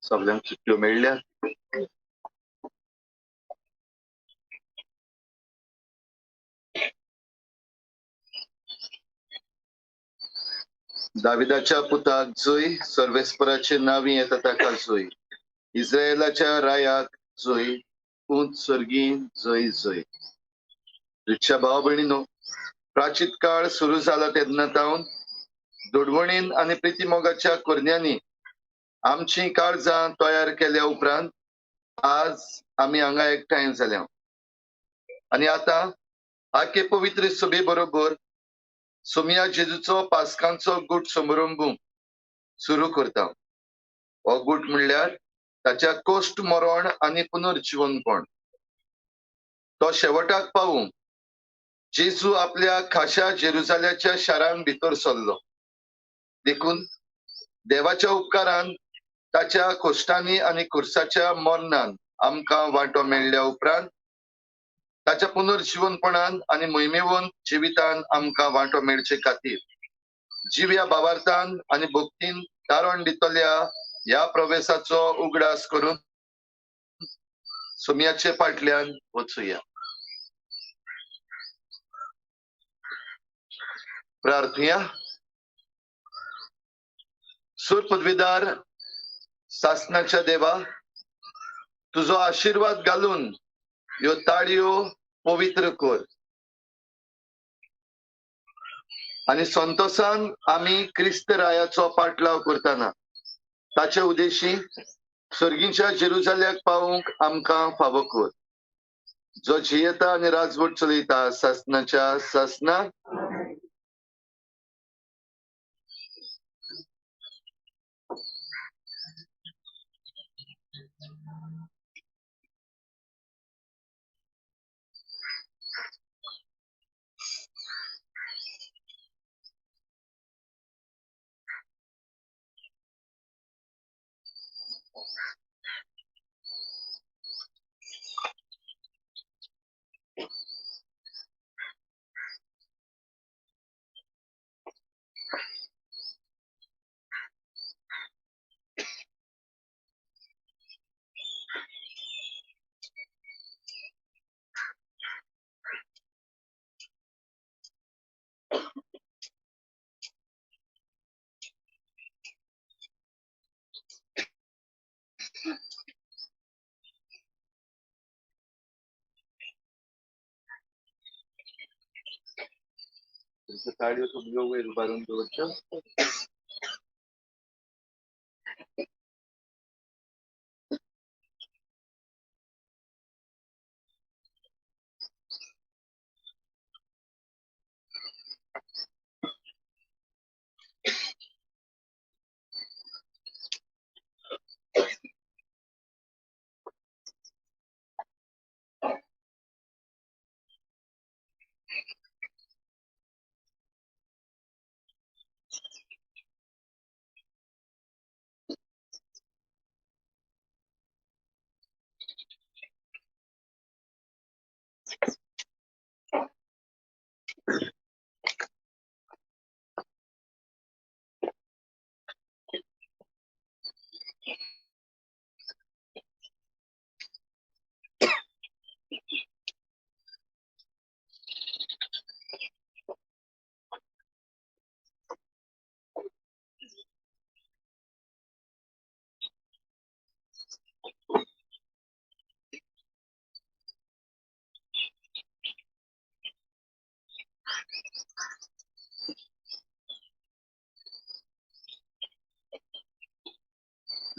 सगळ्यांक सुटयो मेळ्ळ्या. दाविदाच्या पुताक जोय, सर्वेस्पराचे नांवी येता ताका जोय, इस्रायलाच्या रायाक जोय, उंच स्वर्गी जोय जोय. रिक्षा भाव भयणीनो, प्राचीत काळ सुरू जाला तेन्ना तावन दोडवणीन आनी प्रितीमोगाच्या कोरण्यांनी आमची काळजां तयार केल्या उपरांत आज आमी हांगा एकठांय जाल्या आनी आतां आखे पवित्र सभे बरोबर सोमया जेजूचो पास्कांचो गूट समारंभ सुरू करता. हो गूट म्हणल्यार ताच्या कोश्ट मरण आनी पुनर्जिवनपण. तो शेवटाक पावूंक जेजू आपल्या खाशा जेरुजाल्याच्या शारान भितर सरलो. देखून देवाच्या उपकारान ताच्या कोश्टांनी आनी खुर्साच्या मरणान आमकां वांटो मेळ्ळ्या उपरांत ताच्या पुनर्जिवनपणान आनी मोहिमेवंत जिवितान आमकां वांटो मेळचे खातीर जिव्या भावार्थान आनी भक्तीन तारण दितल्या ह्या प्रवेशाचो उगडास करून सोमयाचे फाटल्यान वचुया. प्रार्थुया. सूर पदवीदार सासनाच्या देवा, तुजो आशीर्वाद घालून ह्यो ताळयो पवित्र कर आनी संतोसान आमी क्रिस्त रायाचो पाटलाव करतना ताचे उद्देशी सर्गीच्या जेरुजाल्याक पावूंक आमकां फावो कर, जो जियेता आनी राजवट चलयता सासनाच्या सासनाक. ताळयो सगळ्यो वयर उबारून दवरच्यो.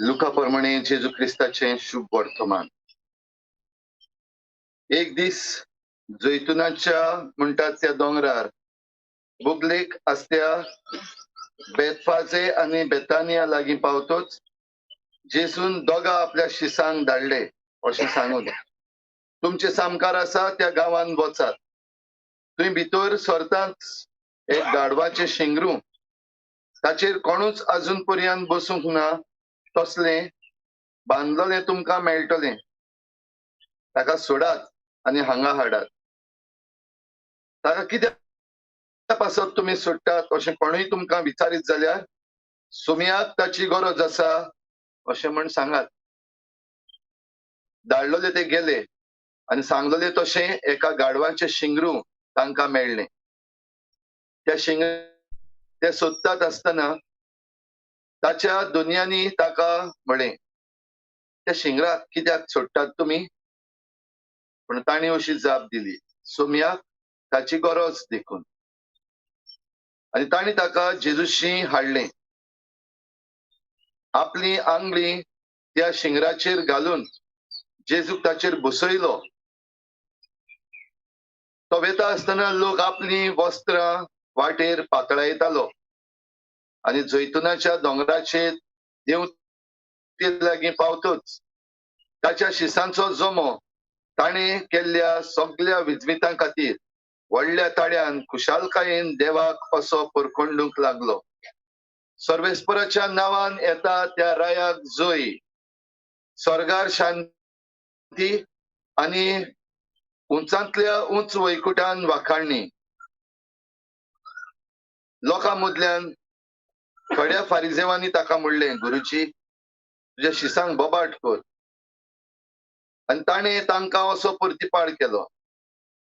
लुका प्रमाणे जेजू क्रिस्ताचें शुभ वर्तमान. एक दीस जैतुनाच्या म्हणटात त्या दोंगरार बुगलेक आसत्या बेतफाजे आनी बेतानिया लागीं पावतोच जेजून दोगा आपल्या शिसांक धाडले अशें सांगून, तुमचे सामकार आसा त्या गांवान वचात, थंय भितर सरताच एक गाडवाचें शिंगरू, ताचेर कोणूच आजून पर्यंत बसूंक ना तसलें बांदलें तुमकां मेळटलें, ताका सोडात आनी हांगा हाडात. ताका कित्याक पासत तुमी सोडटात अशें कोणूय तुमकां विचारीत जाल्यार सोमयाक ताची गरज आसा अशें म्हण सांगात. धाडलेले ते गेले आनी सांगलेले तशें एका गाडवाचें शिंगरू तांकां मेळ्ळें. त्या शिंग ते सोदतात आसतना ताच्या दोनयांनी ताका म्हळें, त्या शिंगराक कित्याक सोडटात तुमी? पूण तांणी अशी जाप दिली, सोमयाक ताची गरज देखून. आनी तांणी ताका जेजूशी हाडलें. आपली आंगळी त्या शिंगराचेर घालून जेजूक ताचेर बसयलो. तो वेता आसतना लोक आपली वस्त्रां वाटेर पातळायतालो आनी जैतुनाच्या दोंगराचेर देंवते लागीं पावतोच ताच्या शिसांचो जमो ताणें केल्ल्या सगल्या विजमितां खातीर व्हडल्या ताळ्यान खुशालकायेन देवाक असो परखंडूंक लागलो, सर्वेस्पराच्या नांवान येता त्या रायाक जोय, स्वर्गार शांती आनी उंचांतल्या उंच वैकुटान वाखाणणी. लोकां मदल्यान थोड्या फारिजेवांनी ताका म्हणलें, गुरुजी तुज्या शिसांक बोबाट कर. आनी ताणें तांकां असो प्रतिपाळ केलो,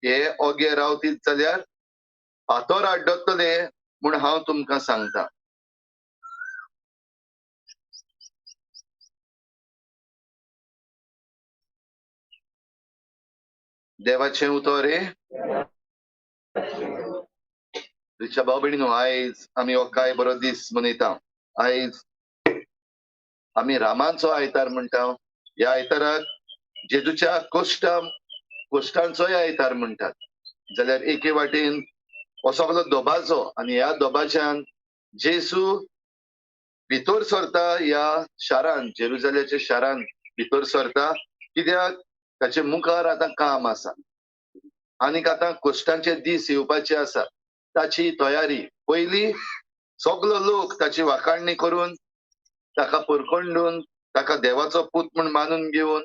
हे ओगे रावतीत जाल्यार फातोर आड्डतले म्हूण हांव तुमकां सांगता. देवाचें उतर हें. तुमच्या भाव भयणीनो, आयज आमी हो काय बरो दीस मनयता. आयज आमी रामाचो आयतार म्हणटा. ह्या आयताराक जेजूच्या कोश्टांचोय आयतार म्हणटात. जाल्यार एके वाटेन हो सगलो दोबाजो आनी ह्या दोबाच्यान जेजू भितर सरता ह्या शारान, जेरुजाल्याच्या शारान भितर सरता. कित्याक ताचे मुखार आतां काम आसा आनीक आतां कोश्टांचे दीस येवपाचे आसा. ताची तयारी पयली सगलो लोक ताची वाखाणणी करून ताका परखंडून ताका देवाचो पूत म्हूण मानून घेवन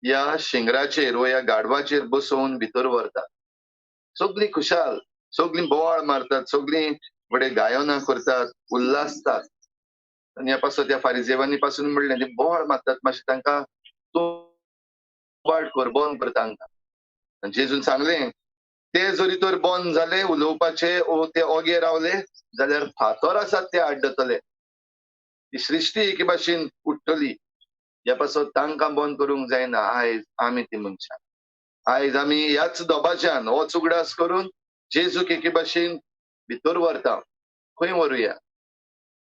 ह्या शिंगराचेर वा ह्या गाडवाचेर बसोवन भितर व्हरतात. सगळीं खुशाल, सगळीं बोवाळ मारतात, सगळीं बडे गायनां करतात, उल्हासतात. आनी ह्या पासून त्या फारिजेवांनी पासून म्हणलें, ते बोवाळ मारतात मातशें तांकां तूं बोवाळ कर, बंद कर तांकां. जेजून सांगलें, ते जरी तर बंद जाले उलोवपाचे ओ ते ओगे रावले जाल्यार फातर आसात ते आड्डतले, ही सृश्टी एके भाशेन उठ्ठली. ह्या पासत तांकां बंद करूंक जायना. आयज आमी ती मनशां, आयज आमी ह्याच दोबाच्यान होच उगडास करून जेजूक एके भाशेन भितर व्हरता. खंय व्हरूया?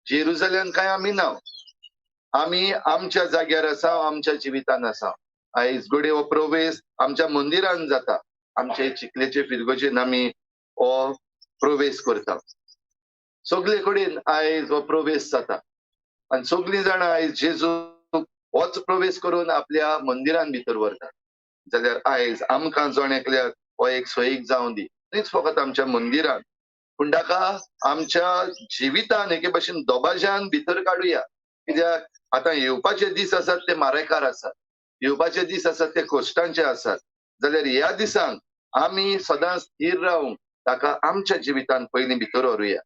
जेरुजाल्यान काय आमी ना, आमी आमच्या जाग्यार आसा, आमच्या जिवितान आसा. आयज घडये हो प्रवेश आमच्या मंदिरान जाता, आमचे चिखलेचे फिरगोजेन आमी हो प्रवेश करता. सगळे कडेन आयज हो प्रवेश जाता आनी सगळीं जाणां आयज जेजू होच प्रवेश करून आपल्या मंदिरान भितर व्हरतात. जाल्यार आयज आमकां जण एकल्याक हो एक सोयीक जावं दी, न्हीच फकत आमच्या मंदिरान पूण ताका आमच्या जिवितान एके भाशेन दोबाज्यान भितर काडुया. कित्याक आतां येवपाचे दीस आसात ते मारेकार आसात, येवपाचे दीस आसात ते कोश्टांचे आसात. जाल्यार ह्या दिसांक आमी सदांच स्थीर रावूंक ताका आमच्या जिवितान पयलीं भितर व्हरूया.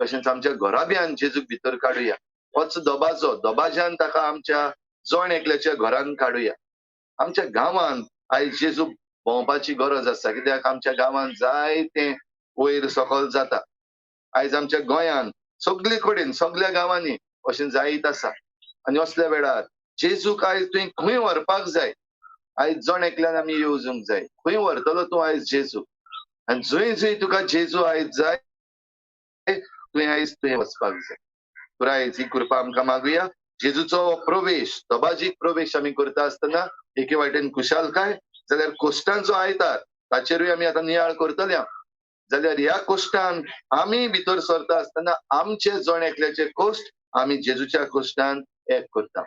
तशेंच आमच्या घराब्यान जेजूक भितर काडुया. होच दोबाजो, दोबाज्यान ताका आमच्या जण एकल्याच्या घरान काडुया. आमच्या गांवान आयज जेजू भोंवपाची गरज आसा. कित्याक आमच्या गांवान जायतें वयर सकल जाता. आयज आमच्या गोंयान सगळे कडेन सगळ्या गांवांनी अशें जायत आसा. आनी असल्या वेळार जेजूक आयज तुवें खंय व्हरपाक जाय, आयज जण एकल्यान आमी येवजूंक जाय, खंय व्हरतलो तूं आयज जेजू? आनी जंय जंय तुका जेजू आयज जाय तुवें आयज तुवें वचपाक जाय. पुराय ही कृपा आमकां मागुया. जेजूचो प्रवेश, दबाजीक प्रवेश आमी करता आसतना एके वाटेन खुशालकाय, जाल्यार कोश्टांचो आयतार ताचेरूय आमी आतां नियाळ करतले. जाल्यार ह्या कोश्टान आमी भितर सरता आसतना आमचे जण एकल्याचे कोश्ट आमी जेजूच्या कोश्टान एक करता.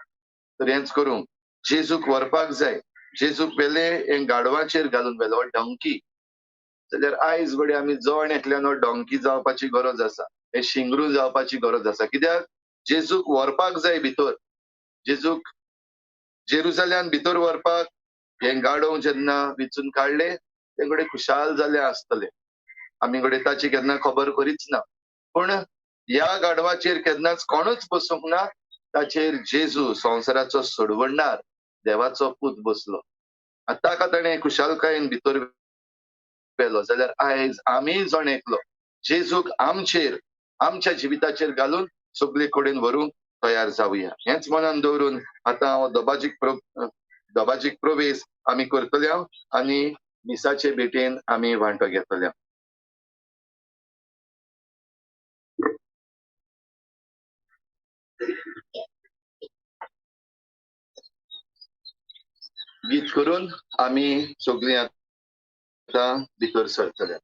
तर हेंच करूंक जेजूक व्हरपाक जाय. जेजूक वेले हें गाडवाचेर घालून व्हेलो, डोंकी. जाल्यार आयज घडये आमी जण एकल्यान डोंकी जावपाची गरज आसा, हे शिंगरू जावपाची गरज आसा. कित्याक जेजूक व्हरपाक जाय भितर. जेजूक जेरुजाल्यान भितर व्हरपाक हें गाडव जेन्ना विचून काडले ते घडये खुशाल जाले आसतले. आमी घडये ताची केन्ना खबर करीच ना, पूण ह्या गाडवाचेर केन्नाच कोणूच बसूंक ना. ताचेर जेजू संवसाराचो सोडवणदार, देवाचो पूत बसलो. आतां ताका ताणें खुशालकायेन भितर व्हेलो. जाल्यार आयज आमी जण एकलो जेजूक आमचेर, आमच्या जिविताचेर घालून सगळे कडेन व्हरूंक तयार जावया. हेंच मनान दवरून आतां हांव दबाजीक प्रवेश आमी करतले आनी मिसाचे भेटेन आमी वांटो घेतले. गीत करून आमी सगळीं आतां भितर सरतले.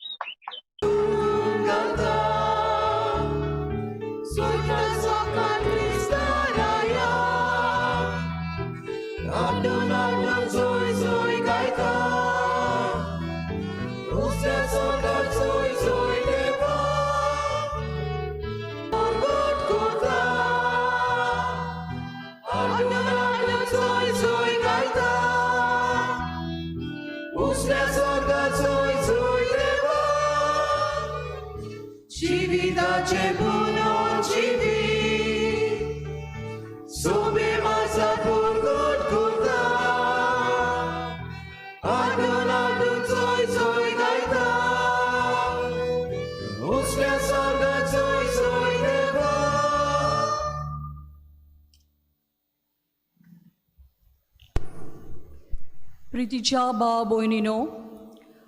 प्रितीच्या भाव भयणीनो,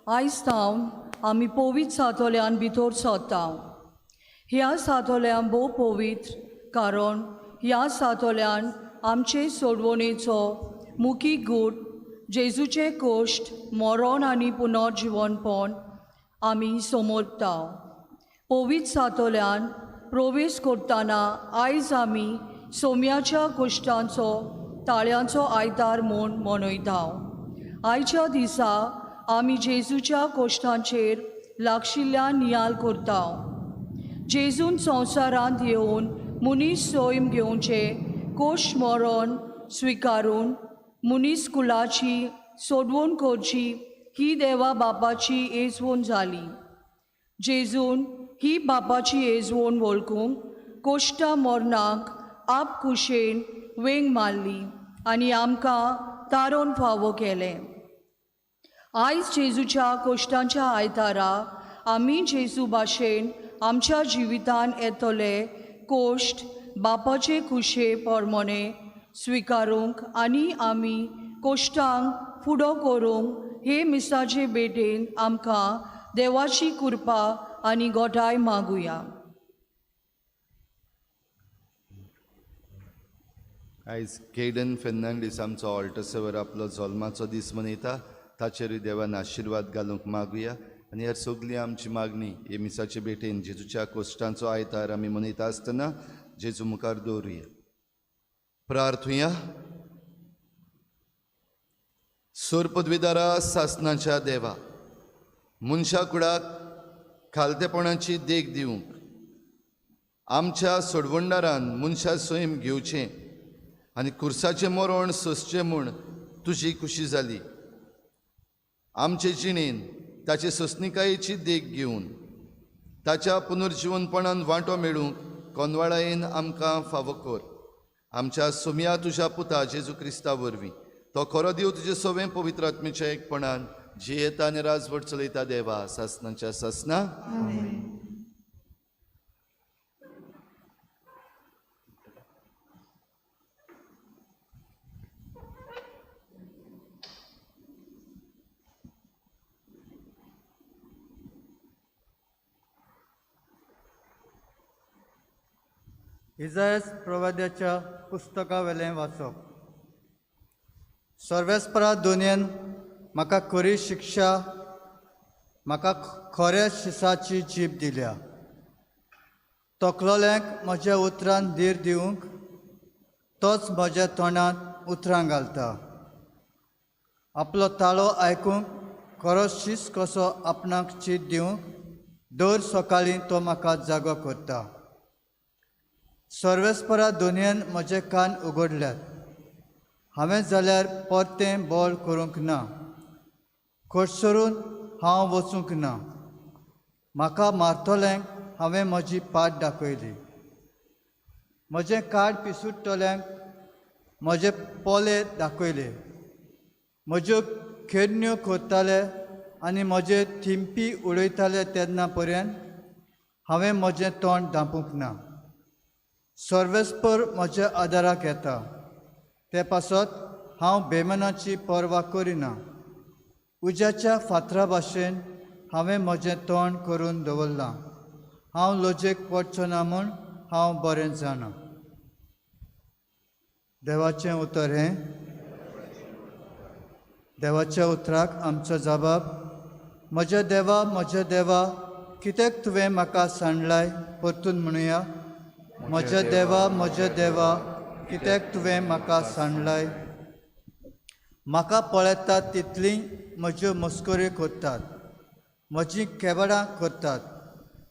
आयज सावन आमी पवित्र सातोल्यान भितर सरता. ह्या सातोल्यान भोव पवित्र, कारण ह्या सातोल्यान आमचे सोडवणेचो मुखी गूट जेजूचे कोश्ट, मरण आनी पुनर्जिवनपण आमी समजता. पवित्र सातोल्यान प्रवेश करतना आयज आमी सोम्याच्या कोश्टांचो ताळ्यांचो आयतार म्हूण मनयता. आयच्या दिसा आमी जेजूच्या कोश्टांचेर लागशिल्ल्यान नियाल करता. जेजून संवसारांत येवन मनीस सैम घेवचे कोश मरण स्विकारून मनीस कुलाची सोडवण करची ही देवा बापाची येजवण जाली. जेजून ही बापाची येजवण वळखूंक कोश्टा मरणाक आप कुशेन वेंग मारली आनी आमकां तारोन फावो केलें. आयज जेजूच्या कोश्टांच्या आयतारा आमी जेजू भाशेन आमच्या जिवितान येतले कोश्ट बापाचे खुशे प्रमाणे स्विकारूंक आनी आमी कोश्टांक फुडो करूंक हे मिसाचे भेटेन आमकां देवाची कृपा आनी गोठाय मागुया. आयज केडन फेर्नांडीस आमचो ऑल्टरसेवर आपलो जल्माचो दीस मनयता. ताचेरूय देवान आशिर्वाद घालूंक मागुया आनी ह्या सगळी आमची मागणी हे मिसाचे भेटेन जेजूच्या कोश्टांचो आयतार आमी मनयता आसतना जेजू मुखार दवरुया. प्रार्थुया. सोरपदवीदारा सासनाच्या देवा, मनशा कुडाक खालतेपणाची देख दिवंक आमच्या सोडवणदारान मनशा सैम घेवचें आनी कुर्साचें मरण सोंसचें म्हूण तुजी खुशी जाली. आमचे जिणेन ताचे सोंसणिकायेची देख घेवन ताच्या पुनर्जिवनपणान वांटो मेळूंक कोनवाळायेन आमकां फावो कर. आमच्या सोम्या तुज्या पुता जेजू क्रिस्ता वरवीं तो खरो देव तुजे सवें पवित्र आत्मेच्या एकपणान जियेता आनी राजवट चलयता देवा सासनाच्या सासना. इजायस प्रवाद्याच्या पुस्तका वेलें वाचप. सर्वेस्परा दोनयेन म्हाका खरी शिक्षा, म्हाका खऱ्या शिसाची जीब दिल्या. तकलोल्यांक म्हज्या उतरान धीर दिवंक तोच म्हज्या तोंडांत उतरां घालता. आपलो ताळो आयकूंक खरो शीस कसो आपणाक चीत दिवंक दर सकाळीं तो म्हाका जागो करता. सर्वेस्परा दोनयेन म्हजे कान उगडल्यात, हांवें जाल्यार परतें बळ करूंक ना, खडसरून हांव वचूंक ना. म्हाका मारतल्यांक हांवें म्हजी पाट दाखयली, म्हजें काड पिसुडटल्यांक म्हजे पोले दाखयले. म्हज्यो खेडण्यो करताले आनी म्हजे थिंपी उडयताले तेन्ना पर्यंत हांवें म्हजें तोंड धांपूंक ना. सर्वेस्पर म्हज्या आदाराक येता, ते पासत हांव बेमनाची पर्वा करिना. उज्याच्या फातरा भाशेन हांवें म्हजें तोंड करून दवरलां, हांव लजेक पडचो ना म्हूण हांव बरें जाणा. देवाचें उतर हें. देवाच्या उतराक आमचो जबाब. म्हज्या देवा, म्हज्या देवा, कित्याक तुवें म्हाका सांडलाय? परतून म्हणुया, म्हज्या देवा, म्हज्या देवा, कित्याक तुवें म्हाका सांडलाय? म्हाका पळयतात तितलीं म्हज्यो मस्कऱ्यो करतात, म्हजीं केबडां करतात,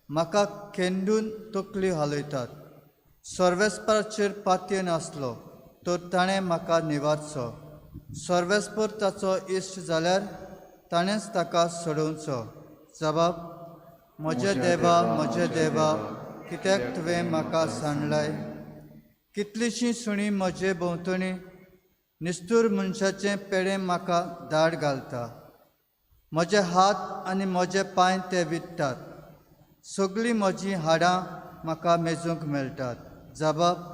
म्हाका केंदून तकली हालयतात. सर्वेस्पराचेर पातयेन आसलो तर ताणें म्हाका निवारचो, सर्वेस्पर ताचो इश्ट जाल्यार ताणेंच ताका सोडोवचो. जबाब. म्हज्या देवा, म्हज्या देवा, कित्याक तुवें म्हाका सांडलाय? कितलींशीं सुणीं म्हजे भोंवतणी, निस्तूर मनशाचें पेडें म्हाका दाड घालता. म्हजे हात आनी म्हजे पांय ते विट्टात, सगळीं म्हजीं हाडां म्हाका मेजूंक मेळटात. जबाब.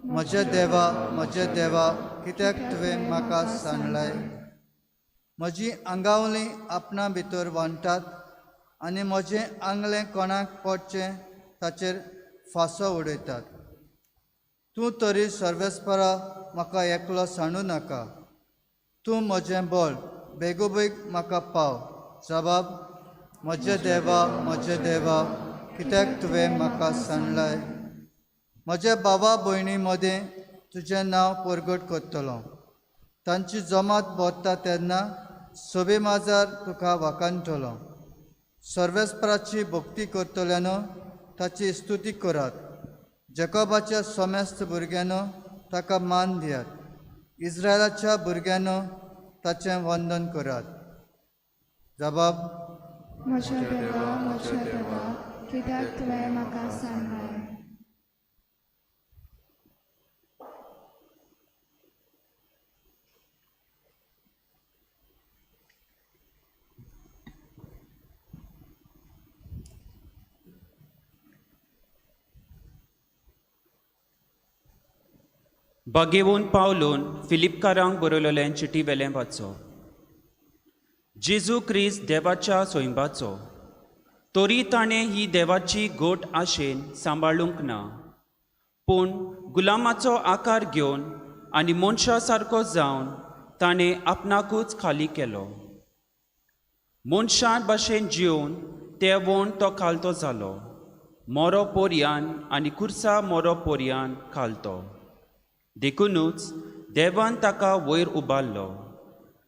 म्हज्या देवा, म्हज्या देवा, कित्याक तुवें म्हाका सांडलाय? म्हजीं आंगावलीं आपणा भितर वांट्टात आनी म्हजें आंगलें कोणाक पडचें ताचेर फांसो उडयतात. तूं तरी सर्वेस्परा म्हाका एकलो सांडू नाका, तूं म्हजें बळ, बेगोबेग म्हाका पाव. जबाब. म्हज्या देवा, म्हज्या देवा, कित्याक तुवें म्हाका सांडलाय? म्हज्या बाबा भयणी मदें तुजें नांव परगट करतलो, तांची जमात भरता तेन्ना सोबे माजार तुका वाखाणटलो. सर्वेस्पराची भक्ती करतल्यानो ताची स्तुती करात, जेकोबाच्या समेस्त भुरग्यांनो ताका मान दियात, इस्रायलाच्या भुरग्यांनो ताचें वंदन करात. जबाब. म्हज्या देवा, म्हज्या देवा, कित्याक तुवें म्हाका सांडलाय? बागेवन पावलून फिलिपकारांक बरयलेलें चिटी वेलें वाचो. जेजू क्रिस्त देवाच्या सोयंबाचो, तरी ताणें ही देवाची गोट आशेन सांबाळूंक ना, पूण गुलामाचो आकार घेवन आनी मनशा सारको जावन ताणें आपणाकूच खाली केलो. मनशां भाशेन जिवन ते वण तो खालतो जालो, मोरो पोरयान आनी कुर्सा मोरो पोरयान खालतो. देखुनूच देवान ताका वयर उबारलो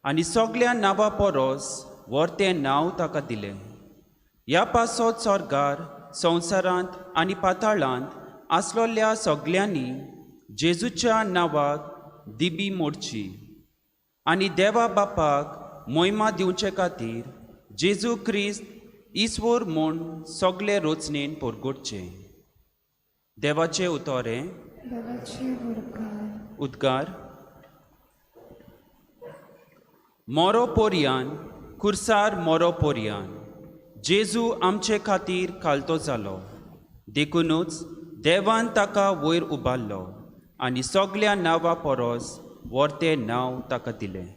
आनी सगळ्या नांवा परस व्हरतें नांव ताका दिलें. ह्या पासत स्वर्गार, संवसारांत आनी पाताळांत आसलोल्या सगळ्यांनी जेजूच्या नांवाक दिबी मोडची आनी देवा बापाक मोहिमा दिवचे खातीर जेजू क्रिस्त ईश्वर म्हूण सगळे रचनेन परगटचें. देवाचें उतर हें. उद्गार. मोरो पोरयान, कुर्सार मोरो पोरयान, जेजू आमचे खातीर खालतो जालो, देखुनूच देवान ताका वयर उबारलो आनी सगळ्या नांवा परस व्हरतें नांव ताका दिलें.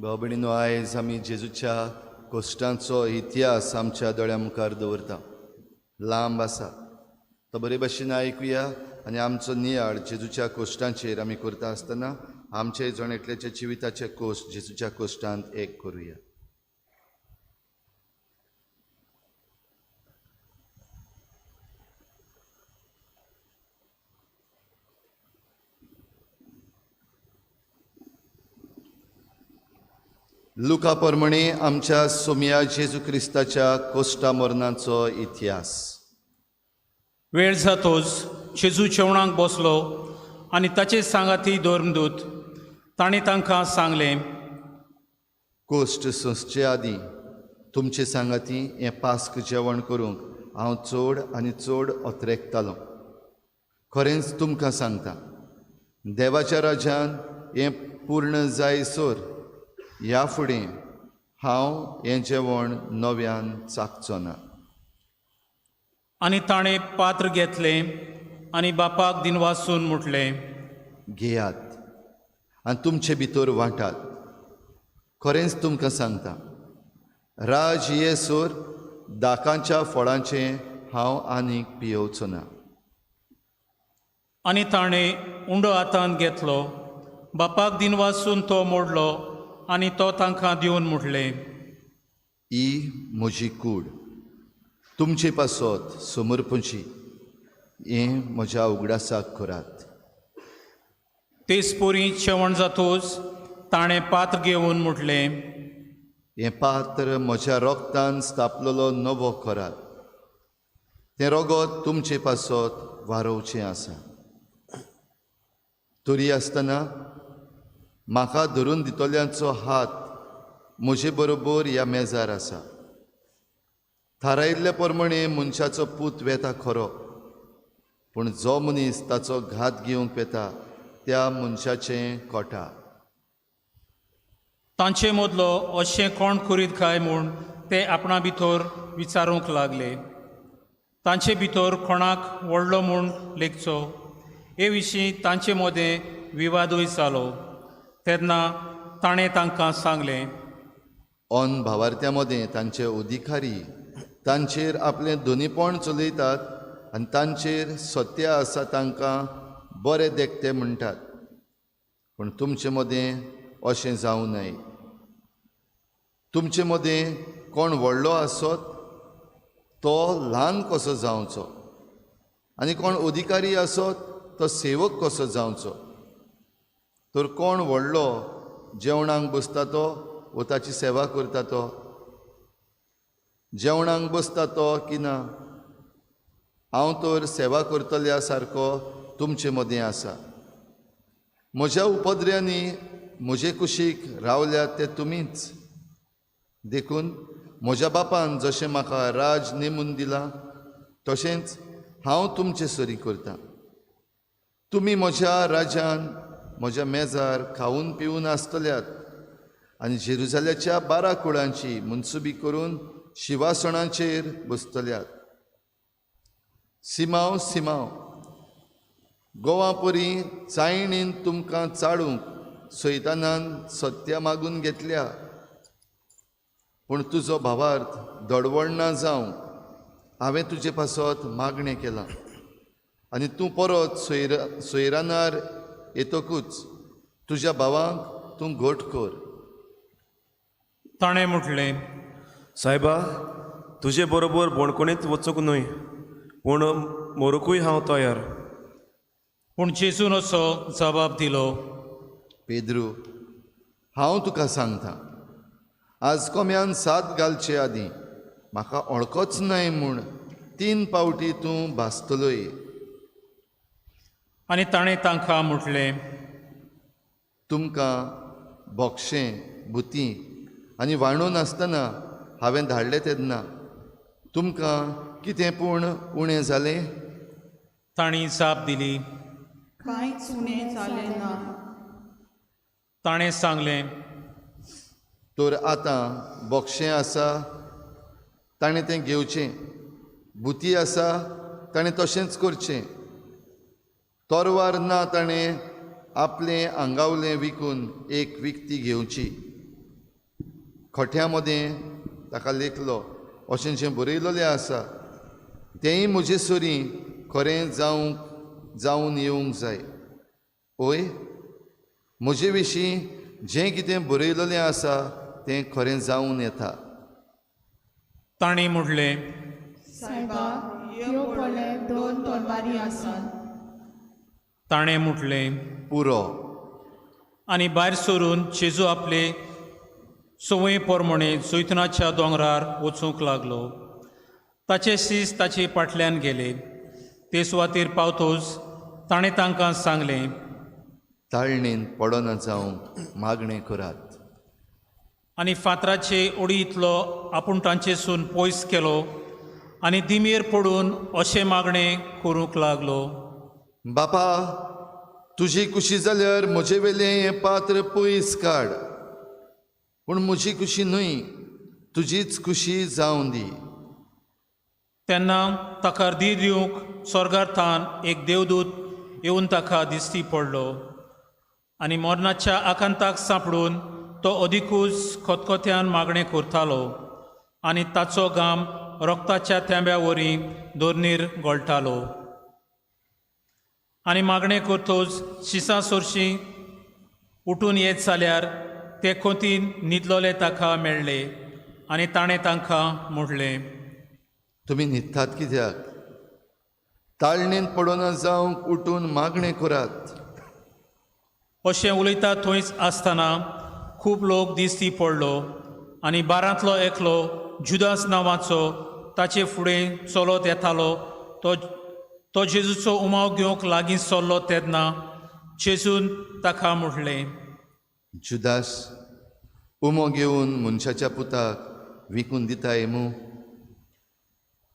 भाव भयणीनो, आयज आमी जेजूच्या कोश्टांचो इतिहास आमच्या दोळ्या मुखार दवरता. लांब आसा तो बरे भशेन आयकुया आनी आमचो नियाळ जेजूच्या कोश्टांचेर आमी करता आसतना आमचे जण एकल्याच्या जिविताचे कोश्ट जेजूच्या कोश्टांत एक करुया. लुका प्रमाणे आमच्या सोमया जेजू क्रिस्ताच्या कोश्टा मरणाचो इतिहास. वेळ जातोच जेजू जेवणाक बसलो आनी ताचे सांगाती धर्मदूत. ताणें तांकां सांगलें, कोश्ट सोंसचे आदीं तुमचे सांगाती हें पास्क जेवण करूंक हांव चड आनी चड अत्रेकतालो. खरेंच तुमकां सांगता, देवाच्या राज्यान हें पूर्ण जायसर ह्या फुडें हांव हें जेवण नव्यान चाखचो ना. आनी ताणें पात्र घेतलें आनी बापाक दिनवासून म्हटलें, घेयात आनी तुमचे भितर वांटात. खरेंच तुमकां सांगता, राज येसर दाकांच्या फळांचें हांव आनीक पियोवचो ना. आनी ताणें उंडो हातांत घेतलो, बापाक दिनवासून तो मोडलो आनी तो तांकां दिवन म्हटलें, ही म्हजी कूड तुमचे पासत समर्पणची, हें म्हज्या उगडासाक करात. तेच परी जेवण जातोच ताणें पात्र घेवन म्हटलें, हें पात्र म्हज्या रोगतान स्थापलेलो नवो करात, तें रोगत तुमचे पासत वारोवचें आसा. तरी आसतना म्हाका धरून दितल्यांचो हात म्हजे बरोबर ह्या मेजार आसा. थारायिल्ले प्रमाणे मनशाचो पूत वेता खरो, पूण जो मनीस ताचो घात घेवंक वेता त्या मनशाचें कोटा. तांचे मदलो अशें कोण करीत काय म्हूण ते आपणा भितर विचारूंक लागले. तांचे भितर कोणाक व्हडलो म्हूण लेखचो हे विशीं तांचे मदें विवादूय जालो. तेन्ना ताणें तांकां सांगलें, ऑन भावार्थ्यां मदें तांचे अधिकारी तांचेर आपलें दोनीपण चलयतात आनी तांचेर सत्य आसा तांकां बरें देखते म्हणटात, पूण तुमचे मदें अशें जावं नये. तुमचे मदें कोण व्हडलो आसत तो ल्हान कसो जावचो आनी कोण अधिकारी आसत तो सेवक कसो जावचो. तर कोण व्हडलो जेवणाक बसता तो वो ताची सेवा करता तो? जेवणाक बसता तो की ना? हांव तर सेवा करतल्या सारको तुमचे मदें आसा. म्हज्या उपद्र्यांनी म्हजे कुशीक रावल्यात ते तुमीच. देखून म्हज्या बापान जशें म्हाका राज नेमून दिलां तशेंच हांव तुमचे सरी करतां. तुमी म्हज्या राज्यान म्हज्या मेजार खावन पिवन आसतल्यात आनी जेरुजाल्याच्या 12 कुळांची मनसुबी करून शिवासणाचेर बसतल्यात. सिमांव सिमांव, गोवा परी चायणीन तुमकां चाळूंक सैतानान सत्या मागून घेतल्या, पूण तुजो भावार्थ दडवण ना जावंक हांवें तुजे पासत मागणें केलां. आनी तूं परत सोयरानार येतकूच तुज्या भावांक तूं घट कर. ताणें म्हटलें, सायबा, तुजे बरोबर बोणकोणीत वचूंक न्हय, पूण मरूंकूय हांव तयार. पूण जेजून असो जबाब दिलो, पेद्रू, हांव तुका सांगता, आज कोम्यान साद घालचे आदीं म्हाका ओळखोच न्हय म्हूण 3 पावटी तूं भासतलोय. आनी ताणें तांकां म्हटलें, तुमकां बोक्षें भुती आनी वाणू नासतना हांवें धाडलें तेन्ना तुमकां कितें पूण उणें जालें? तांणी जाप दिली, कांयच उणें जालें ना. ताणें सांगलें, तर आतां बोक्षें आसा ताणें तें घेवचें, भुती आसा ताणें तशेंच करचें, तरवार ना ताणें आपलें आंगावलें विकून एक विकती घेवची. खोट्या मदें ताका लेखलो अशें जें बरयलेलें आसा तेंय म्हजे सरी खरें जावंक जावन येवंक जाय. ओय म्हजे विशीं जें कितें बरयलेलें आसा तें खरें जावन येता. तांणी म्हणलें, सायबा, ह्यो पळय 2 तलवारी आसात. ताणें म्हटलें, पुरो. आनी भायर सरून जेजू आपले संवये प्रमाणे जैतुनाच्या दोंगरार वचूंक लागलो. ताचे शीस ताचे फाटल्यान गेले. ते सुवातेर पावतोच ताणें तांकां सांगलें, ताळणेन पडना जावंक मागणें करात. आनी फातराचे ओडी इतलो आपूण तांचेसून पयस केलो आनी दिमेर पडून अशें मागणें करूंक लागलो, बापा, तुजी खुशी जाल्यार म्हजे वेलें हें पात्र पयस काड, पूण म्हजी खुशी न्हय, तुजीच खुशी जावं दी. तेन्ना ताका धीर दिवंक स्वर्गार थावन एक देवदूत येवन ताका दिश्टी पडलो आनी मरणाच्या आकांताक सांपडून तो अदिकूच खतखत्यान मागणें करतालो आनी ताचो घाम रक्ताच्या थेंब्या वरी दोरनीर गळटालो. आनी मागणें करतोच शिसां सोरशीं उठून येत जाल्यार ते खोतीन न्हिदलोले ताका मेळ्ळे आनी ताणें तांकां म्हणलें, तुमी न्हिदतात कित्याक? ताळणेन पडना जावंक उठून मागणें करात. अशें उलयता थंयच आसतना खूब लोक दिश्टी पडलो आनी बारांतलो एकलो जुदास नांवाचो ताचे फुडें चलत येतालो. तो जेजूचो उमाव घेवंक लागीं सरलो तेन्ना जेजून ताका म्हणलें, जुदास, उमो घेवन मनशाच्या पुताक विकून दिताय मू?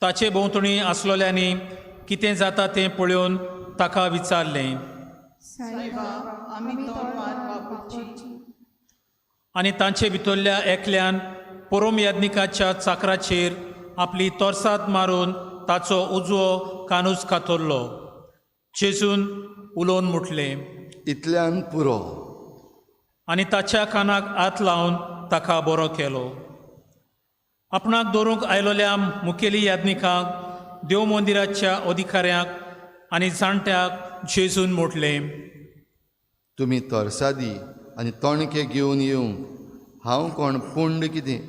ताचे भोंवतणी आसलोल्यांनी कितें जाता तें पळोवन ताका विचारलें, सायबा, आमी तलवार वापरची? आनी तांचे भितरल्या एकल्यान पोरोम याज्ञिकाच्या चाकराचेर आपली तोरसाद मारून ताचो उजवो कानूच कातरलो. जेजून उलोवन म्हटलें, इतल्यान पुरो. आनी ताच्या कानाक हात लावन ताका बरो केलो. आपणाक दवरूंक आयलोल्या मुखेली याज्ञिकांक, देव मंदिराच्या अधिकाऱ्यांक आनी जाणट्याक जेजून म्हटलें, तुमी तरसादी आनी तोणके घेवन येवंक हांव कोण पुंड कितें?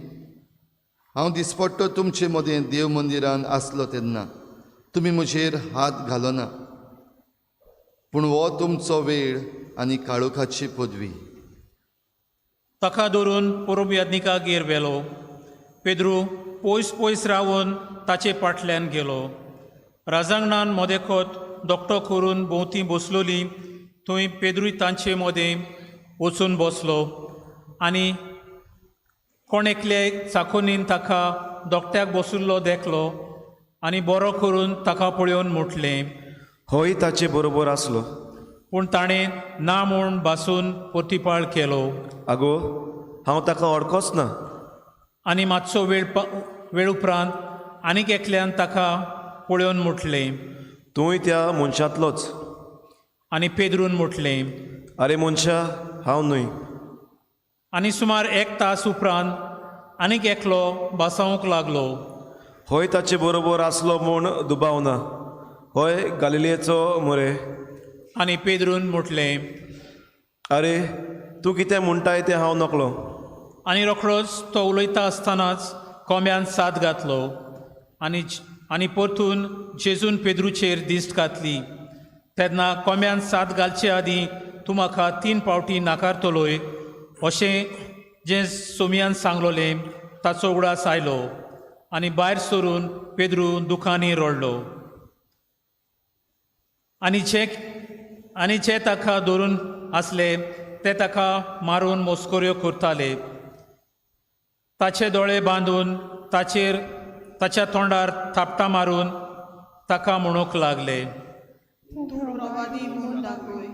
हांव दिसपट्टो तुमचे मदें देव मंदिरान आसलो तेन्ना तुमी म्हजेर हात घालो ना, पूण हो तुमचो वेळ आनी काळोखाची पदवी. ताका धरून पोरोब याज्ञिकागेर व्हेलो. पेद्रू पयस पयस रावन ताचे फाटल्यान गेलो. राजांगणान मदेखत दोकटो करून भोंवती बसलोली थंय पेद्रूय तांचे मदें वचून बसलो आनी कोण एकले चाकोनीन ताका दोकट्याक बशिल्लो देखलो आनी बरो करून ताका पळोवन म्हटलें, होय ताचे बरोबर आसलो. पूण ताणें ना म्हूण बासून प्रतिपाळ केलो. आगो, हांव ताका वळखोच ना. आनी मातसो वेळ उपरांत आनीक एकल्यान ताका पळोवन म्हटलें, तूंय त्या मनशांतलोच. आनी पेद्रून म्हटलें, आरे मनशा, हांव न्हय. आनी सुमार 1 तास उपरांत आनीक एकलो बासावंक लागलो, होय ताचे बरोबर आसलो म्हूण दुबाव ना, होय गालिलेचो मरे. आनी पेद्रून म्हटलें, आरे तूं कितें म्हणटाय तें हांव नकळो. आनी रोखडोच तो उलयता आसतनाच कोंब्यान साद घातलो आनी परतून जेजून पेद्रूचेर दिश्ट घातली. तेन्ना कोंब्यान साद घालचे आदीं तूं म्हाका 3 फावटी नाकारतलोय अशें जें सोमयान सांगलोलें ताचो उगडास आयलो आनी भायर सरून पेद्रू दुखांनी रडलो. आनी जे ताका धरून आसले ते ताका मारून मस्कऱ्यो करताले. ताचे दोळे बांदून ताचेर ताच्या तोंडार थापटां मारून ताका म्हणूंक लागले, तूं प्रवादी म्हूण दाखय,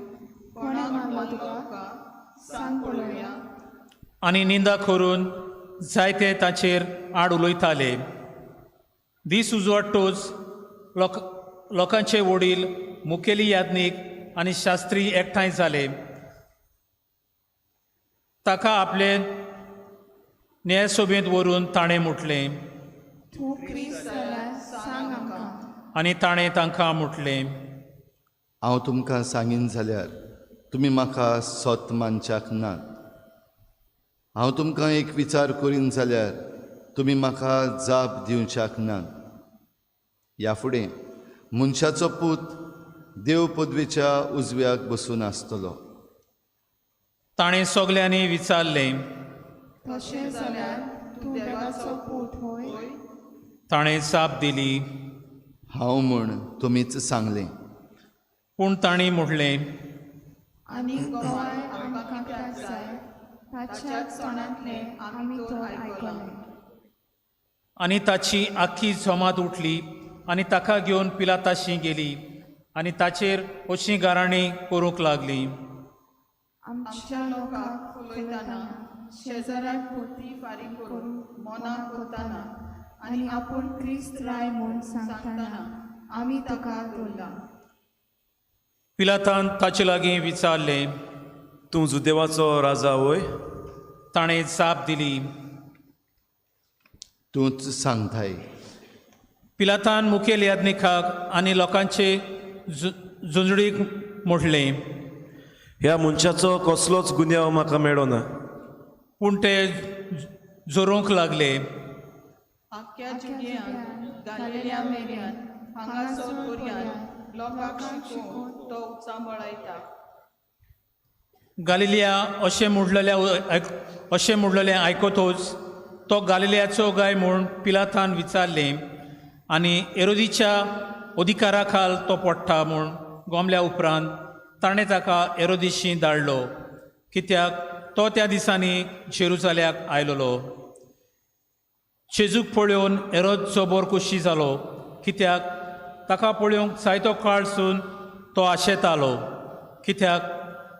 कोणें मारलो तुका सांग पळोवया. आनी निंदा करून जायते ताचेर आड उलयताले. दीस उजवाडटोच लोकांचे वडील, मुखेली याज्ञीक आनी शास्त्री एकठांय जाले. ताका आपले न्यायसभेंत व्हरून ताणें म्हटलें, तूं क्रिस्त जाल्यार सांग आमकां. आनी ताणें तांकां म्हटलें, हांव तुमकां सांगीन जाल्यार तुमी म्हाका सत मानच्याक नात. हांव तुमकां एक विचार करीन जाल्यार तुमी म्हाका जाप दिवच्याक नात. ह्या फुडें मनशाचो पूत देव पदवेच्या उजव्याक बसून आसतलो. ताणें सगल्यांनी विचारलें, तशें जाल्यार तूं देवाचो पूत होय? ताणें जाप दिली, हांव म्हूण तुमीच सांगलें. पूण तांणी म्हटलें, आनी गवाय आमकां कित्याक जाय? ताच्याच तोंडांतलें आमी तर आयकलें. आनी ताची आख्खी जमात उठली आनी ताका घेवन पिलाताशी गेली आनी ताचेर अशी गाराणी करूंक लागली. आमच्या लोकांक फुलयतना, शेजाऱ्याक पोती फारीक करून मनां करतना आनी आपूण क्रिस्त राय म्हूण सांगतना आमी ताका धरला. पिलातान ताचे लागीं विचारलें, तूं जुदेवाचो राजा वय? ताणें जाप दिली, तूंच सांगताय. पिलातान मुखेल याज्ञिकाक आनी लोकांचे झुंजडीक म्हटलें, ह्या मनशाचो कसलोच गुन्यांव म्हाका मेळना. पूण ते जोरोवंक लागले. आख्ख्या जुदियांत, गालिलिया मेरेन, हांगासर पर्यान लोकांक शिकोवन तो उचांबळायता. गालिलिया अशें म्हणलेलें आयकतच तो गालिलियाचो गाय म्हूण पिलातान विचारलें आनी एरोदीच्या अधिकारा खाल तो पडटा म्हूण गोमल्या उपरांत ताणें ताका एरोदीशी धाडलो, कित्याक तो त्या दिसांनी जेरुजाल्याक आयलोलो. जेजूक पळोवन एरोद जबर खोशी जालो, कित्याक ताका पळोवंक जायतो काळसून तो आशेतालो, कित्याक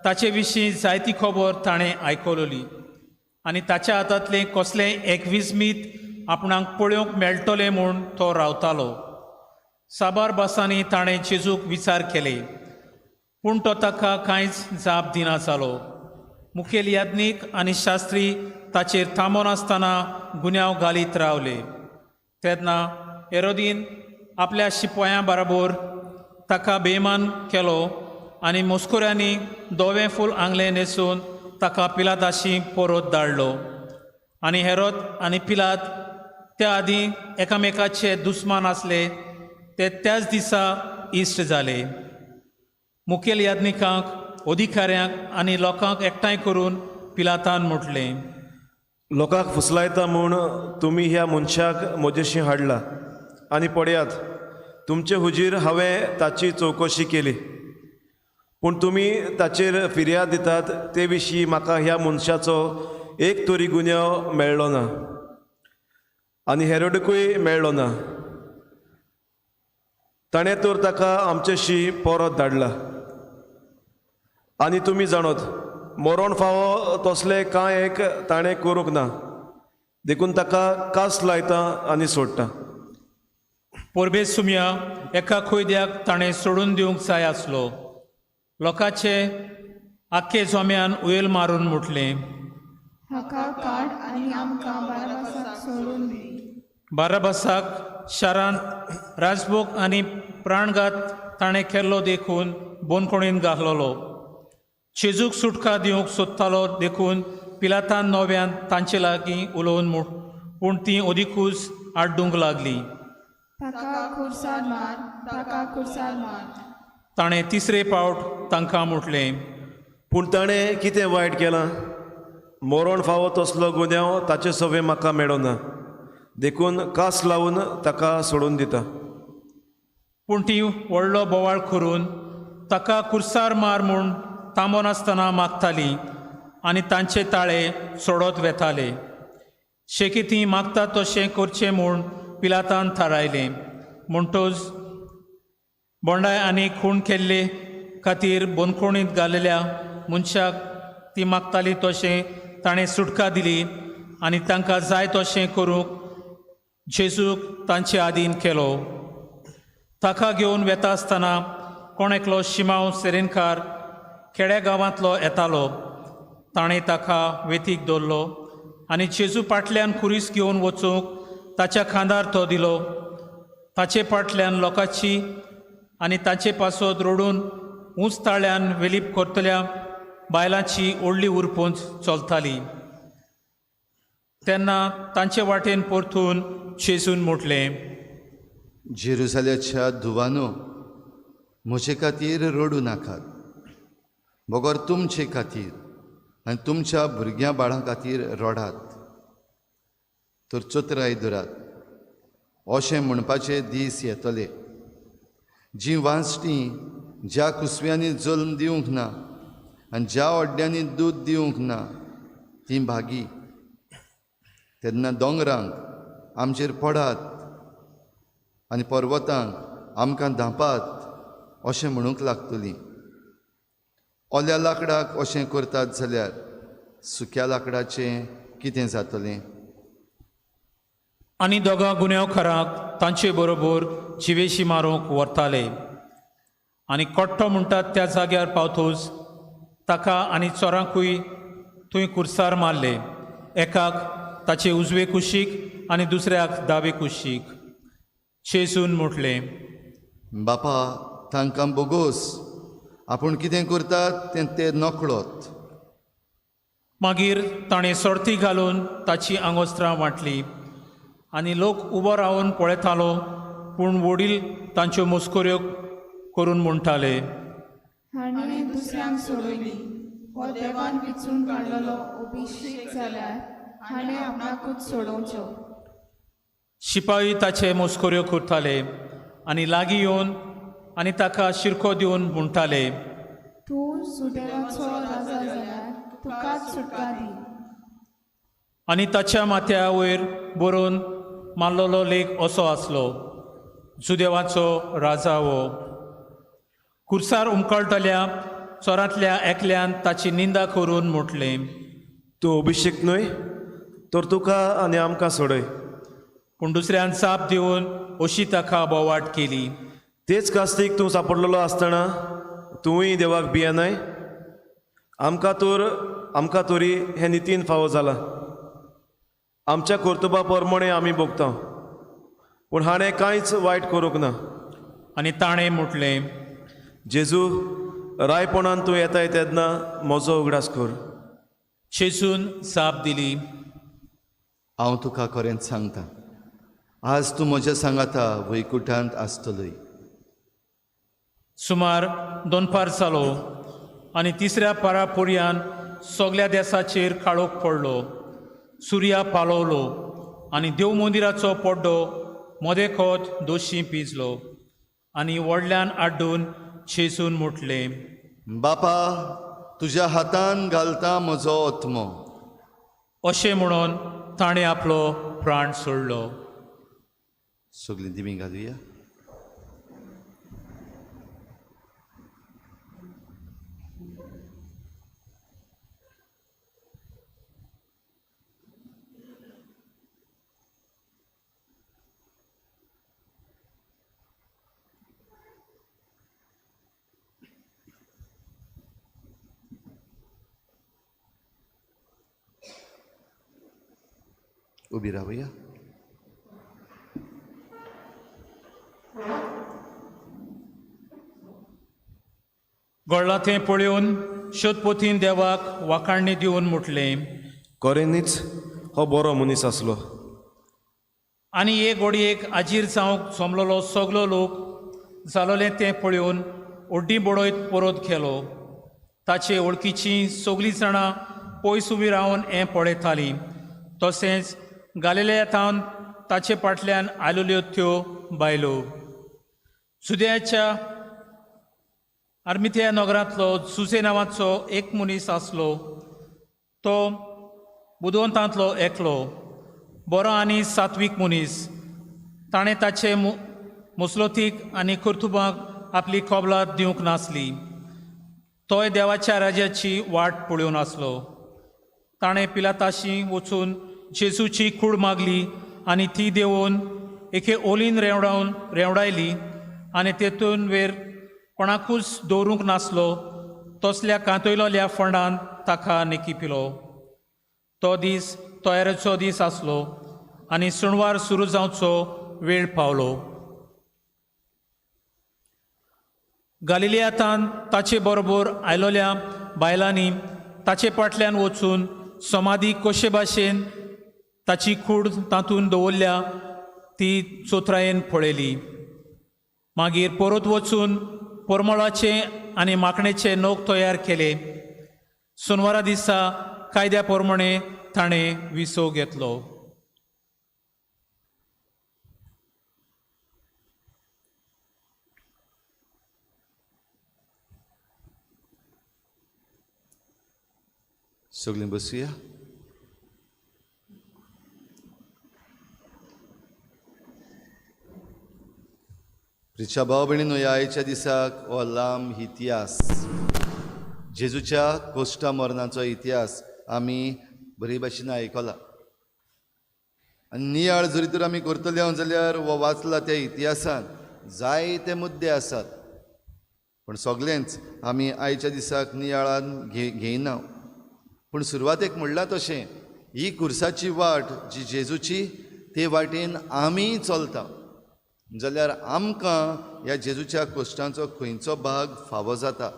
ताचे विशीं जायती खबर ताणें आयकलोली आनी ताच्या हातांतलें कसलें एक विस्मीत आपणाक पळोवंक मेळटलें म्हूण तो रावतालो. साबार भासांनी ताणें जेजूक विचार केले, पूण तो ताका कांयच जाप दिना जालो. मुखेल याज्ञीक आनी शास्त्री ताचेर थांबोनासतना गुन्यांव घालीत रावले. तेन्ना हेरोदीन आपल्या शिपायां बरोबर ताका बेमान केलो आनी मस्कुऱ्यांनी धवें फूल आंगलें न्हेसून ताका पिलाताशी परत धाडलो. आनी हेरोद आनी पिलात त्या आदीं एकामेकाचे दुस्मान आसले, ते त्याच दिसा इश्ट जाले. मुखेल याज्ञिकांक, अधिकाऱ्यांक आनी लोकांक एकठांय करून पिलातान म्हटलें, लोकांक फुसलायता म्हूण तुमी ह्या मनशाक म्हजेशी हाडला आनी पळयात, तुमचे हुजीर हांवें ताची चवकशी केली, पूण तुमी ताचेर फिर्याद दितात ते विशीं म्हाका ह्या मनशाचो एक तरी गुन्यांव मेळ्ळो ना आनी हेरोडकूय मेळ्ळो ना. ताणें तर ताका आमचेशी परत धाडला आनी तुमी जाणत मरण फावो तसलें कांय एक ताणें करूंक ना, देखून ताका कास लायता आनी सोडटा. परबे सुमया एका खंयद्याक ताणें सोडून दिवंक जाय आसलो. लोकांचे आख्खे जोम्यान उयल मारून म्हटलें, हाका काड आनी आमकां बाराबासाक सोडून दी. बाराबासाक शारांत राजभोग आनी प्राणघात ताणें केल्लो देखून बोनकोणीन घातलोलो. जेजूक सुटका दिवंक सोदतालो देखून पिलातान नव्यान तांचे लागीं उलोवन पूण ती अदिकूच आड्डूंक लागली, ताका खुर्सार मार, ताका खुर्सार मार. ताणें तिसरे पावट तांकां म्हटलें, पूण ताणें कितें वायट केलां? मरण फावो तसलो गुन्यांव ताचे सवे म्हाका मेळना, देखून कास लावन ताका सोडून दिता. पूण ती व्हडलो बोवाळ करून ताका खुर्सार मार म्हूण थांबोनासतना मागताली आनी तांचे ताळे सोडत वेताले. शेकी ती मागता तशें करचें म्हूण पिलातान थारायलें. म्हणटच बोंडाय आनी खून केल्ले खातीर बंदखणींत घालेल्या मनशाक ती मागताली तशें ताणें सुटका दिली आनी तांकां जाय तशें करूंक जेजूक तांचे आदीन केलो. ताका घेवन वेता आसतना कोण एकलो शिमांव सेरेनकार खेड्या गांवांतलो येतालो. ताणें ताका वेतीक दवरलो आनी जेजू पाटल्यान खुरीस घेवन वचूंक ताच्या खांदार तो दिलो. ताचे पाटल्यान लोकांची आनी ताचे पासत रडून उंच ताळ्यान वेलीप करतल्या बायलांची व्हडली उरपूंच चलताली. तेन्ना तांचे वाटेन परतून जेजून म्हटलें, जेरुजाल्याच्या धुवानो, म्हजे खातीर रडूं नाकात, बगर तुमचे खातीर आनी तुमच्या भुरग्यां बाळां खातीर रडात. तर चतुराय धरात, अशें म्हणपाचे दीस येतले, जीं वांचटीं ज्या कुसव्यांनी जल्म दिवंक ना आनी ज्या अड्ड्यांनी दूद दिवंक ना तीं भागी. तेन्ना दोंगरांक आमचेर पडात आनी पर्वतांक आमकां धांपात अशें म्हणूंक लागतलीं. ओल्या लाकडाक अशें करतात जाल्यार सुक्या लाकडाचें कितें जातलें? आनी दोगां गुन्यांवकारांक तांचे बरोबर जिवेशी मारूंक व्हरताले. आनी कट्टो म्हणटात त्या जाग्यार पावतूच ताका आनी चोरांकूय थंय कुर्सार मारले, एकाक ताचे उजवे कुशीक आनी दुसऱ्याक दावे कुशीक. जेजून म्हटलें, बापा, तांकां बोगोस, आपूण कितें करतात तें ते नकळत. मागीर ताणें सर्ती घालून ताची आंगोस्त्रां वांटली आनी लोक उबो रावन पळयतालो, पूण वडील तांच्यो मस्कऱ्यो करून म्हणटाले, हाणें दुसऱ्यांक सोडयली, हो देवान विचून काडलेलो अभिषेक जाल्यार हाणें आपणाकूच सोडोवचो. शिपाई ताचे मस्कऱ्यो करताले आनी लागीं येवन आनी ताका शिरको दिवन म्हणटाले, तूं जुदेवाचो राजा जाल्यार तुकाच सुटका दी. आनी ताच्या माथ्या वयर बरोवन मारलेलो लेख असो आसलो, जुदेवाचो राजा हो. कुर्सार उमकळटल्या चोरांतल्या एकल्यान ताची निंदा करून म्हटलें, तूं अभिषेक न्हय तर तुका आनी आमकां सोडय. पूण दुसऱ्यान जाप दिवन अशी ताका बोवाट केली, तेच कास्तीक तूं सापडलेलो आसतना तुवूय देवाक भियेनाय? आमकां तरी हें नितीन फावो जालां, आमच्या कर्तुबा प्रमाणे आमी भोगता, पूण हाणें कांयच वायट करूंक ना. आनी ताणें म्हटलें, जेजू, रायपणान तूं येताय तेन्ना म्हजो उगडास कर. जेजून जाप दिली, हांव तुका खरेंच सांगता, आज तूं म्हज्या सांगाता वैकुठांत आसतलोय. सुमार दोनपार जालो आनी तिसऱ्या पारा पर्यान सगल्या देसाचेर काळोख पडलो. सुर्या पालवलो आनी देव मंदिराचो पड्डो मदेखोत दोशी पिंजलो आनी व्हडल्यान आड्डून जेजून म्हटलें, बापा, तुज्या हातान घालता म्हजो आत्मो. अशें म्हणून ताणें आपलो प्राण सोडलो. सगळीं दिमी घालुया. उबी रावया. घडलां तें पळोवन शोधपोतीन देवाक वाखाणणी दिवन म्हटलें, खऱ्यांनीच हो बरो मनीस आसलो. आनी एक घडयेक आजीर जावंक जमलेलो सगलो लोक जालोलें तें पळोवन ओड्डी बडयत परत गेलो. ताचे वळखीचीं सगळीं जाणां पयस उबी रावन हें पळयतालीं. तशेंच गालिलेया थावन ताचे फाटल्यान आयलेल्यो त्यो बायलो. जुदेयाच्या आर्मिथिया नगरांतलो जुजे नांवाचो एक मनीस आसलो. तो बुदवंतांतलो एकलो, बरो आनी सात्वीक मनीस. ताणें ताचे मुसलोतीक आनी कर्तुबाक आपली कबलात दिवंक नासली. तोय देवाच्या राज्याची वाट पळोवन आसलो. ताणें पिलाताशी वचून जेजूची कूड मागली आनी ती देंवोवन एके ओलीन रेंवडायली आनी तेतून वेर कोणाकूच दवरूंक नासलो तसल्या कांतयलोल्या फंडान ताका निकिपिलो. तो दीस तयारेचो दीस आसलो आनी सुनवार सुरू जावचो वेळ पावलो. गालिलियांत ताचे बरोबर आयलोल्या बायलांनी ताचे फाटल्यान वचून समाधी कशे भाशेन ताची कूड तातूंत दवरल्या ती चोत्रायेन पळयली. मागीर परत वचून परमळाचे आनी माकणेचे नोक तयार केले. सोनवारा दिसा कायद्या प्रमाणे ताणें विसव घेतलो. सगळीं बसुया. प्रिच्या भाव भयणीनो, ह्या आयच्या दिसाक हो लांब इतिहास, जेजूच्या कोश्टा मरणाचो इतिहास आमी बरे भाशेन आयकला. आनी नियाळ जरी तर आमी करतले हांव जाल्यार हो वाचला त्या इतिहासान जायते मुद्दे आसात, पूण सगळेंच आमी आयच्या दिसाक नियाळान घेयना. पूण सुरवातेक म्हणलां तशें ही कुर्साची वाट जी जेजूची ते वाटेन आमी चलता जाल्यार आमकां ह्या जेजूच्या कोश्टांचो खंयचो भाग फावो जाता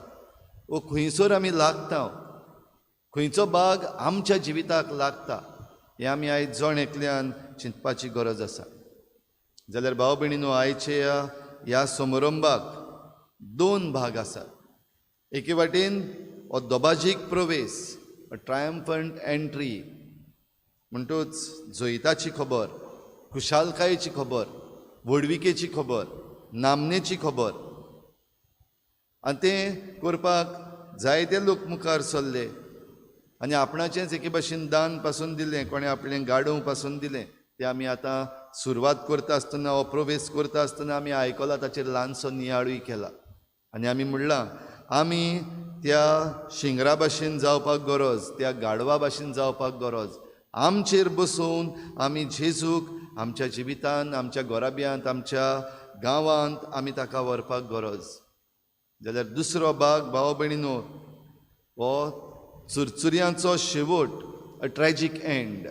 वो खंयसर आमी लागता, खंयचो भाग आमच्या जिविताक लागता हें आमी आयज जण एकल्यान चिंतपाची गरज आसा. जाल्यार भाव भयणीनो, आयचे ह्या समारंभाक दोन भाग आसात. एके वाटेन हो दबाजीक प्रवेश, ट्रायम्फंट एंट्री, म्हणटूच जैताची खबर, खुशालकायेची खबर, व्हडविकेची खबर, नामनेची खबर. आनी तें करपाक जायते लोक मुखार सरले आनी आपणाचेंच एके भाशेन दान पासून दिलें, कोणें आपलें गाडोव पासून दिलें. तें आमी आतां सुरवात करता आसतना हो प्रवेश करता आसतना आमी आयकला, ताचेर ल्हानसो नियाळूय केला आनी आमी म्हणलां आमी त्या शिंगरा भाशेन जावपाक गरज, त्या गाडवा भाशेन जावपाक गरज. आमचेर बसून आमी जेजूक आमच्या जिवितांत, आमच्या घराब्यांत, आमच्या गांवांत आमी ताका व्हरपाक गरज. जाल्यार दुसरो भाग भाव भयणीनो, हो चुरचुऱ्यांचो शेवट, अ ट्रॅजीक एंड.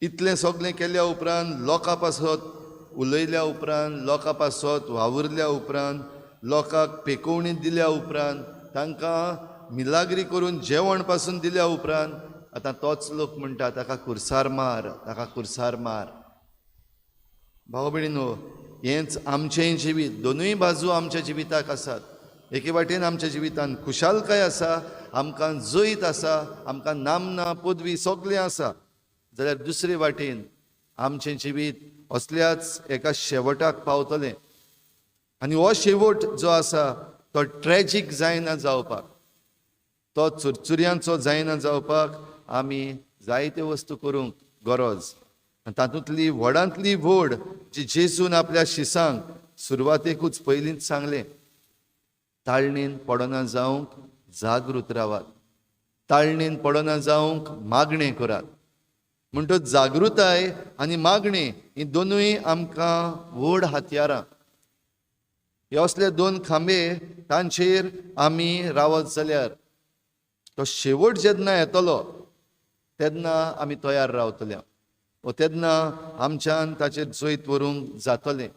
इतलें सगळें केल्या उपरांत, लोकां पासत उलयल्या उपरांत, लोकां पासत वावुरल्या उपरांत, लोकांक पेकोवणी दिल्या उपरांत, तांकां मिलाग्री करून जेवण पासून दिल्या उपरांत आतां तोच लोक म्हणटा ताका कुर्सार मार, ताका कुर्सार मार. भाव भयणीनो, हेंच आमचेंय जिवीत. दोनूय बाजू आमच्या जिविताक आसात. एके वाटेन आमच्या जिवितान खुशालकाय आसा, आमकां जैत आसा, आमकां नामना पदवी सगळें आसा, जाल्यार दुसरे वाटेन आमचें जिवीत असल्याच एका शेवटाक पावतलें. आनी हो शेवट जो आसा तो ट्रॅजीक जायना जावपाक, तो चुरचुऱ्यांचो जायना जावपाक आमी जायते वस्तू करूंक गरज. आनी तातूंतली व्हडांतली व्हड जी जेजून आपल्या शिसांक सुरवातेकूच पयलींच सांगलें, ताळणेन पडना जावंक जागृत रावात, ताळणेन पडना जावंक मागणें करात. म्हणटच जागृताय आनी मागणें ही दोनूय आमकां व्हड हत्यारां. हे असले दोन खांबे तांचेर आमी रावत जाल्यार तो शेवट जेन्ना येतलो तेन्ना आमी तयार रावतले, वो तेन्ना आमच्यान ताचेर जैत व्हरूंक जातलें.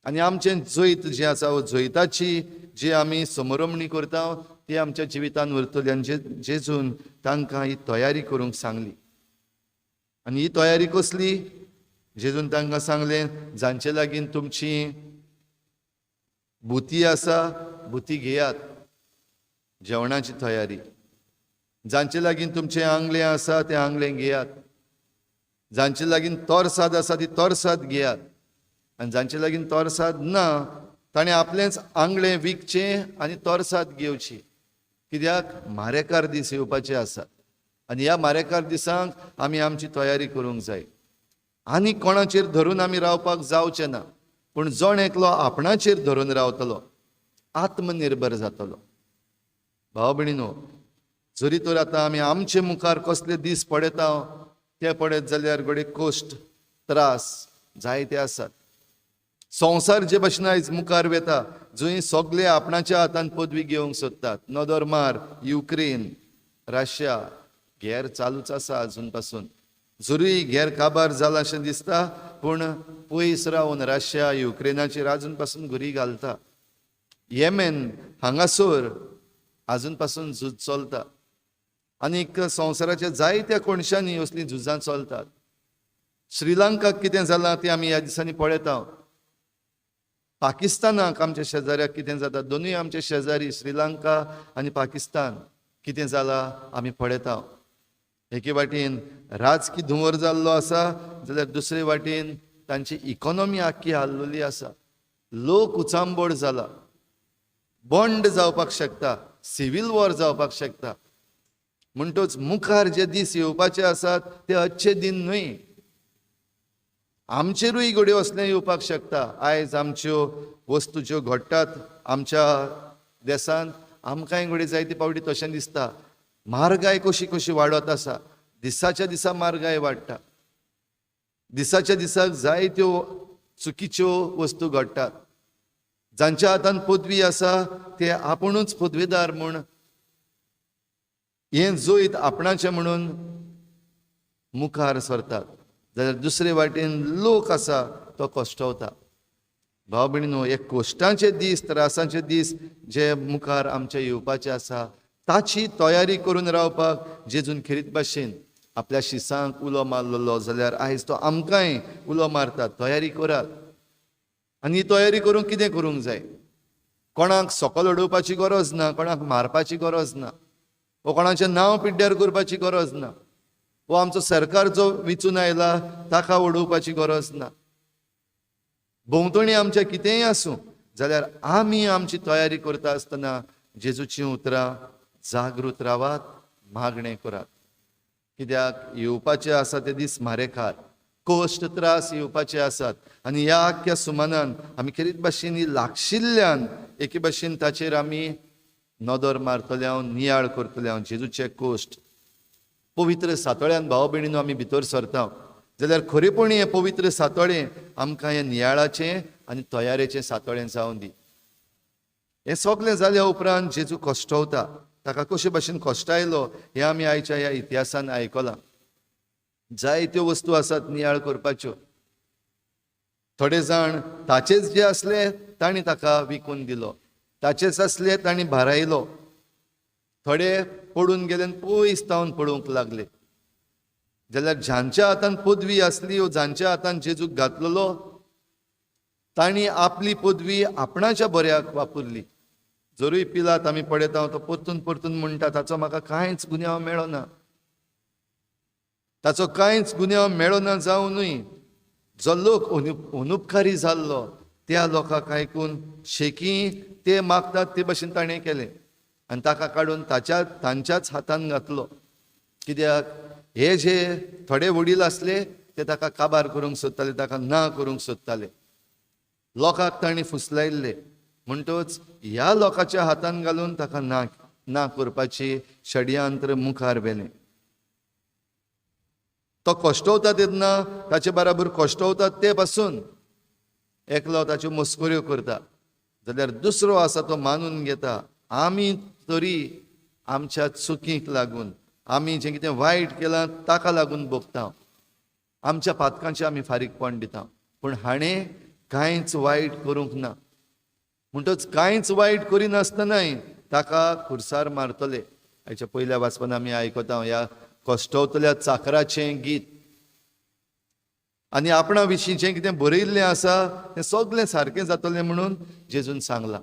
आनी आमचें जैत जें आसा वो जैताची जी आमी समरमणी करता ती आमच्या जिवितान उरतली. आनी जेजून तांकां ही तयारी करूंक सांगली. आनी ही तयारी कसली? जेजून तांकां सांगलें, जांचे लागीं तुमची भुती आसा भुती घेयात, जेवणाची तयारी. जांचे लागीं तुमचें आंगलें आसा तें आंगलें घेयात, जांचे लागीं तोरसाद आसा ती तोरसाद घेयात, आनी जांचे लागीं तोरसाद ना ताणें आपलेंच आंगलें विकचें आनी तोरसाद घेवची. कित्याक मारेकार दीस येवपाचे आसात आनी ह्या मारेकार दिसांक आमी आमची तयारी करूंक जाय. आनी कोणाचेर धरून आमी रावपाक जावचें ना, पूण जण एकलो आपणाचेर धरून रावतलो, आत्मनिर्भर जातलो. भाव भयणीनो, जरी तर आतां आमी आमचे मुखार कसले दीस पळयता ते पळयत जाल्यार घडये कश्ट, त्रास जायते आसात. संवसार जे भशेन आयज मुखार वेता, जंय सगळे आपणाच्या हातान पदवी घेवंक सोदतात, नदर मार युक्रेन, रशिया, गेर चालूच आसा अजून पासून. जरूय गेर काबार जाला अशें दिसता, पूण पयस रावन रशिया युक्रेनाचेर अजून पासून घुरी घालता. येमेन हांगासर अजून पासून झूज चलता आनीक संवसाराच्या जायत्या कोणशांनी असलीं झुजां चलतात. श्रीलंकाक कितें जालां तें आमी ह्या दिसांनी पळयता. पाकिस्तानाक आमच्या शेजाऱ्याक कितें जाता, दोनूय आमचे शेजारी श्रीलंका आनी पाकिस्तान कितें जालां आमी पळयता. एके वाटेन राजकी धुंवर जाल्लो आसा जाल्यार दुसरे वाटेन तांची इकॉनॉमी आख्खी हाल्लोली आसा. लोक उचांबळ जाला, बंड जावपाक शकता, सिवील वॉर जावपाक शकता. म्हणटच मुखार जे दीस येवपाचे आसात ते अच्छे दिन न्हय. आमचेरूय घडये असलें येवपाक शकता. आयज आमच्यो वस्तू ज्यो घडटात आमच्या देशांत आमकांय घडये जायते फावटी तशें दिसता. म्हारगाय कशी कशी वाडत आसा, दिसाच्या दिसा म्हारगाय वाडटा, दिसाच्या दिसाक जायत्यो चुकीच्यो वस्तू घडटात. जांच्या हातान पदवी आसा ते आपुणूच पदवेदार म्हूण हें जैत आपणाचें म्हणून मुखार सरतात, जाल्यार दुसरे वाटेन लोक आसा तो कश्टवता. भाव भयणीनो, हे कश्टांचे दीस, त्रासांचे दीस जे मुखार आमचे येवपाचे आसा ताची तयारी करून रावपाक जेजून खेरीत भाशेन आपल्या शिसांक उलो मारलेलो जाल्यार आयज तो आमकांय उलो मारता, तयारी करात. आनी ही तयारी करूंक कितें करूंक जाय? कोणाक सकल उडोवपाची गरज ना, कोणाक मारपाची गरज ना, वो कोणाचें नांव पिड्ड्यार करपाची गरज ना, वो आमचो सरकार जो विचून आयला ताका उडोवपाची गरज ना. भोंवतणी आमच्या कितेंय आसूं जाल्यार आमी आमची तयारी करता आसतना जेजूचीं उतरां जागृत रावात, मागणें करात. कित्याक येवपाचे आसा ते दीस मारेकार, कश्ट त्रास येवपाचे आसात. आनी ह्या आख्ख्या सुमानान आमी खेरीत भाशेन लागशिल्ल्यान एके भाशेन ताचेर आमी नदर मारतले हांव, नियाळ करतले हांव. जेजूचे कश्ट पवित्र सातोळ्यान भाव भयणीनो आमी भितर सरता जाल्यार खरेपणी हें पवित्र सातोळें आमकां हें नियाळाचें आनी तयारेचें सातोळें जावन दी. हें सगळें जाल्या उपरांत जेजू कश्टवता, ताका कशे भाशेन कश्टायलो हें आमी आयच्या ह्या इतिहासान आयकलां. जायत्यो वस्तू आसात नियाळ करपाच्यो. थोडे जाण ताचेच जे आसले तांणी ताका विकून दिलो, ताचेच आसले तांणी भारायलो, थोडे पडून गेले पयस तावन पडूंक लागले. जाल्यार जांच्या हातान पदवी आसली वो जांच्या हातान जेजूक घातलेलो तांणी आपली पदवी आपणाच्या बऱ्याक वापरली. जरूय पिलात आमी पळयता तो परतून परतून म्हणटा ताचो म्हाका कांयच गुन्यांव मेळना, ताचो कांयच गुन्यांव मेळना जावनूय जो लोक अनुपकारी जाल्लो त्या लोकांक आयकून शेकी ते मागतात ते भशेन ताणें केलें आनी ताका काडून ताच्या तांच्याच हातान घातलो. कित्याक हे जे थोडे वडील आसले ते ताका काबार करूंक सोदताले, ताका ना करूंक सोदताले, लोकांक तांणी फुसलायल्ले. म्हणटच ह्या लोकांच्या हातान घालून ताका ना ना करपाची षडयंत्र मुखार व्हेलें. तो कश्टवता तेन्ना ताचे बराबर कश्टवता ते पासून एकलो ताच्यो मस्कऱ्यो करता जाल्यार दुसरो आसा तो मानून घेता आमी तरी आमच्या चुकीक लागून, आमी जें कितें वायट केलां ताका लागून भोगता, आमच्या पातकांचें आमी फारीकपण दिता, पूण हाणें कांयच वायट करूंक ना. म्हणटच कांयच वायट करिनासतनाय ताका खुर्सार मारतले. हाच्या पयल्या वाचपान आमी आयकता ह्या कश्टवतल्या चाकराचें गीत. आनी आपणा विशीं जें कितें बरयिल्लें आसा तें सगळें सारकें जातलें म्हणून जेजून सांगलां.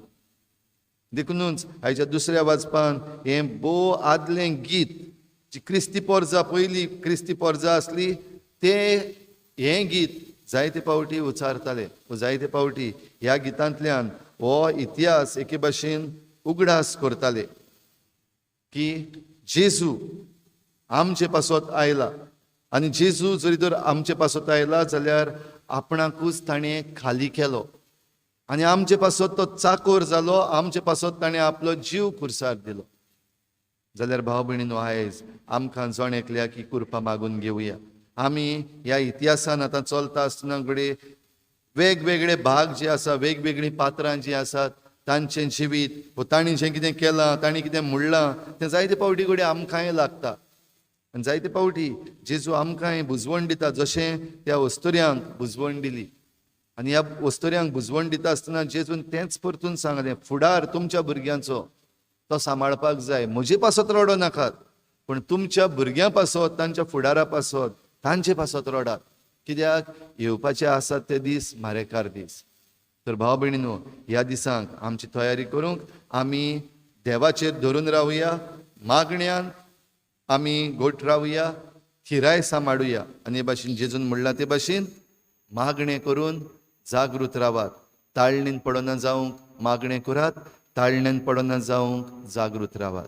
देखुनूच आयच्या दुसऱ्या वाचपान हें भोव आदलें गीत जी क्रिस्ती पोरजा, पयली क्रिस्ती पोरजा आसली तें हें गीत जायते फावटी उच्चारताले. जायते फावटी ह्या गितांतल्यान हो इतिहास एके भाशेन उगडास करताले की जेजू आमचे पासत आयला आनी जेजू जरी तर आमचे पासत आयला जाल्यार आपणाकूच ताणें खाली केलो आनी आमचे पासत तो चाकोर जालो, आमचे पासत ताणें आपलो जीव खुर्सार दिलो. जाल्यार भाव भयणीनो, आयज आमकां जण एकल्याक ही कृपा मागून घेवया. आमी ह्या इतिहासान आतां चलता आसतना घडये वेगवेगळे भाग जे आसा, वेगवेगळीं पात्रां जीं आसात तांचें जिवीत वो तांणी जें कितें केलां, तांणी कितें म्हणलां तें जायते फावटी घडये आमकांय लागता. आनी जायते फावटी जेजू आमकांय बुजवण दिता जशें त्या वस्तुऱ्यांक बुजवण दिली. आनी ह्या वस्तुऱ्यांक बुजवण दिता आसतना जेजून तेंच परतून सांगलें, फुडार तुमच्या भुरग्यांचो तो सांबाळपाक जाय. म्हजे पासत रडो नाकात, पूण तुमच्या भुरग्यां पासत, तांच्या फुडारा पासत, तांचे पासत रडात. कित्याक येवपाचे आसात ते दीस मारेकार दीस. तर भाव भयणीनो, ह्या दिसांक आमची तयारी करूंक आमी देवाचेर धरून रावया, मागण्यान आमी गोट रावया, थिराय सांबाळुया. आनी हे भाशेन जेजून म्हणलां ते भाशेन मागणें करून जागृत रावात. ताळणेन पडना जावंक मागणें करात, ताळणेन पडना जावंक जागृत रावात.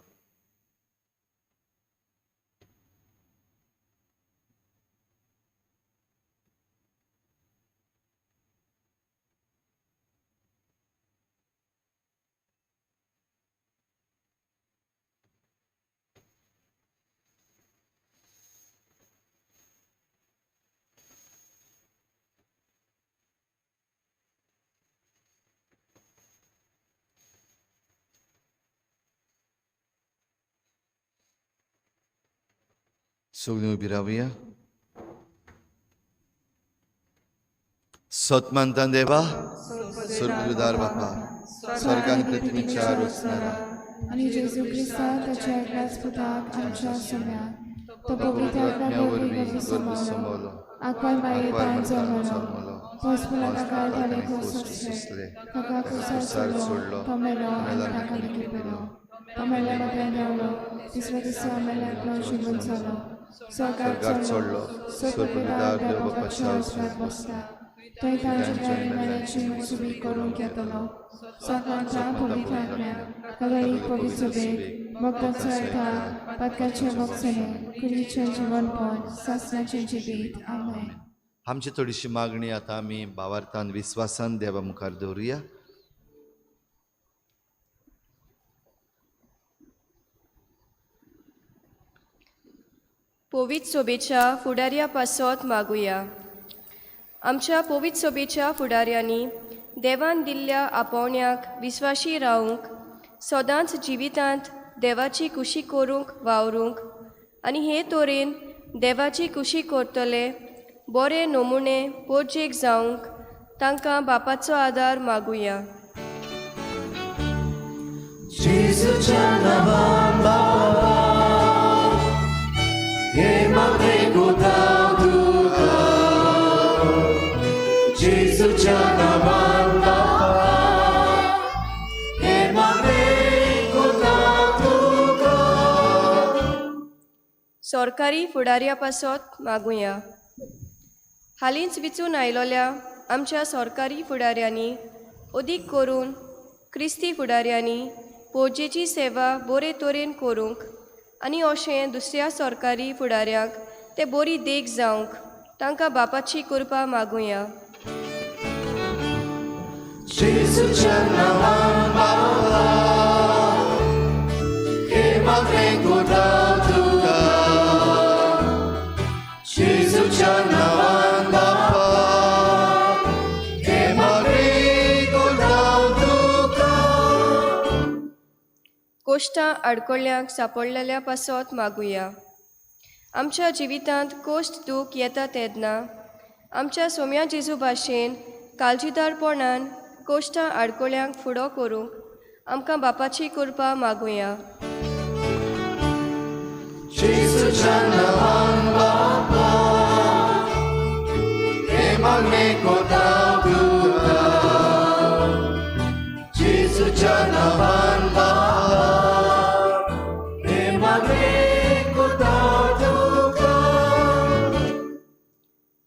सगळीं उबी रावया. सत मानता देवा, स्वर्गदार बापा, स्वर्गान पृथ्वीच्या रचणारा आनी जेजू क्रिस्ता ताच्या एकल्याच पुताक आमच्या सोम्याक तो पवित्र आत्म्या वरवीं गर्भ समवलो, आकवार मायेतान जल्मलो, पोसपुला ताका ताणें खोस सोंसले, ताका खुर्सार चडलो, तो मेलो आनी ताका लिपयलो, तो मेल्या मदें देंवलो, तिसऱ्या दिसा मेल्यांतलो जिवंत जालो, स्वर्गार चडलो, स्वर्गदार देव बापाच्या उजव्याक बसला, थंय तांच्या मेल्याची मुसुबी करूंक येतलो. सगळ्यांच्या पवित्र आत्म्याक कलरीक पवित्र सभेक भक्तांचो एका पातकाचें भोगसणें कुडीचें जिवनपण सासणाचें जिवीत. आमेन. आमची थोडीशी मागणी आतां आमी भावार्थान विस्वासान देवा मुखार दवरुया. पवित्र सभेच्या फुडाऱ्या पासत मागुया. आमच्या पवित्र सभेच्या फुडाऱ्यांनी देवान दिल्ल्या आपोवण्याक विस्वाशी रावूंक, सदांच जिवितांत देवाची कुशी करूंक वावरूंक आनी हे तरेन देवाची कुशी करतले बरे नमुने पोरजेक जावंक तांकां बापाचो आदार मागुया. सरकारी फुडाऱ्या पासत मागुया. हालींच विचून आयलोल्या आमच्या सरकारी फुडाऱ्यांनी अदीक करून क्रिस्ती फुडाऱ्यांनी पोरजेची सेवा बरे तरेन करूंक आनी अशें दुसऱ्या सरकारी फुडाऱ्यांक ते बरी देख जावंक तांकां बापाची कृपा मागुया. कोश्टां आडकोळ्यांक सापडलेल्या पासत मागुया. आमच्या जिवितांत कोश्ट दूख येता तेन्ना आमच्या सोम्या जेजू भाशेन काळजीदारपणान कोश्टां आडकोळ्यांक फुडो करूंक आमकां बापाची कृपा मागुया.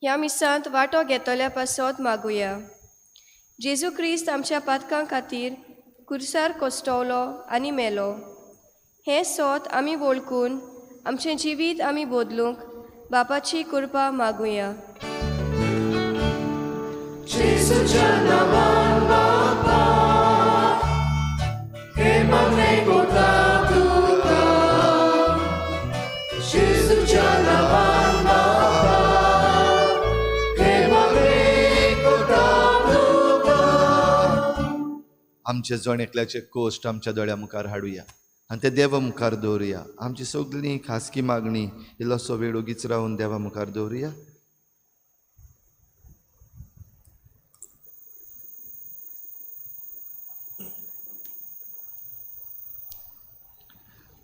ह्या मिसांत वांटो घेतल्या पासत मागुया. जेजू क्रिस्त आमच्या पातकां खातीर कुर्सार कोसटवलो आनी मेलो. हें सोत आमी वळखून आमचें जिवीत आमी बदलूंक बापाची कृपा मागुया. आमचे जण एकल्याचे कोश्ट आमच्या दोळ्या मुखार हाडुया आनी ते देवा मुखार दवरुया. आमची सगळीं खासगी मागणी इल्लोसो वेळ ओगीच रावन देवा मुखार दवरुया.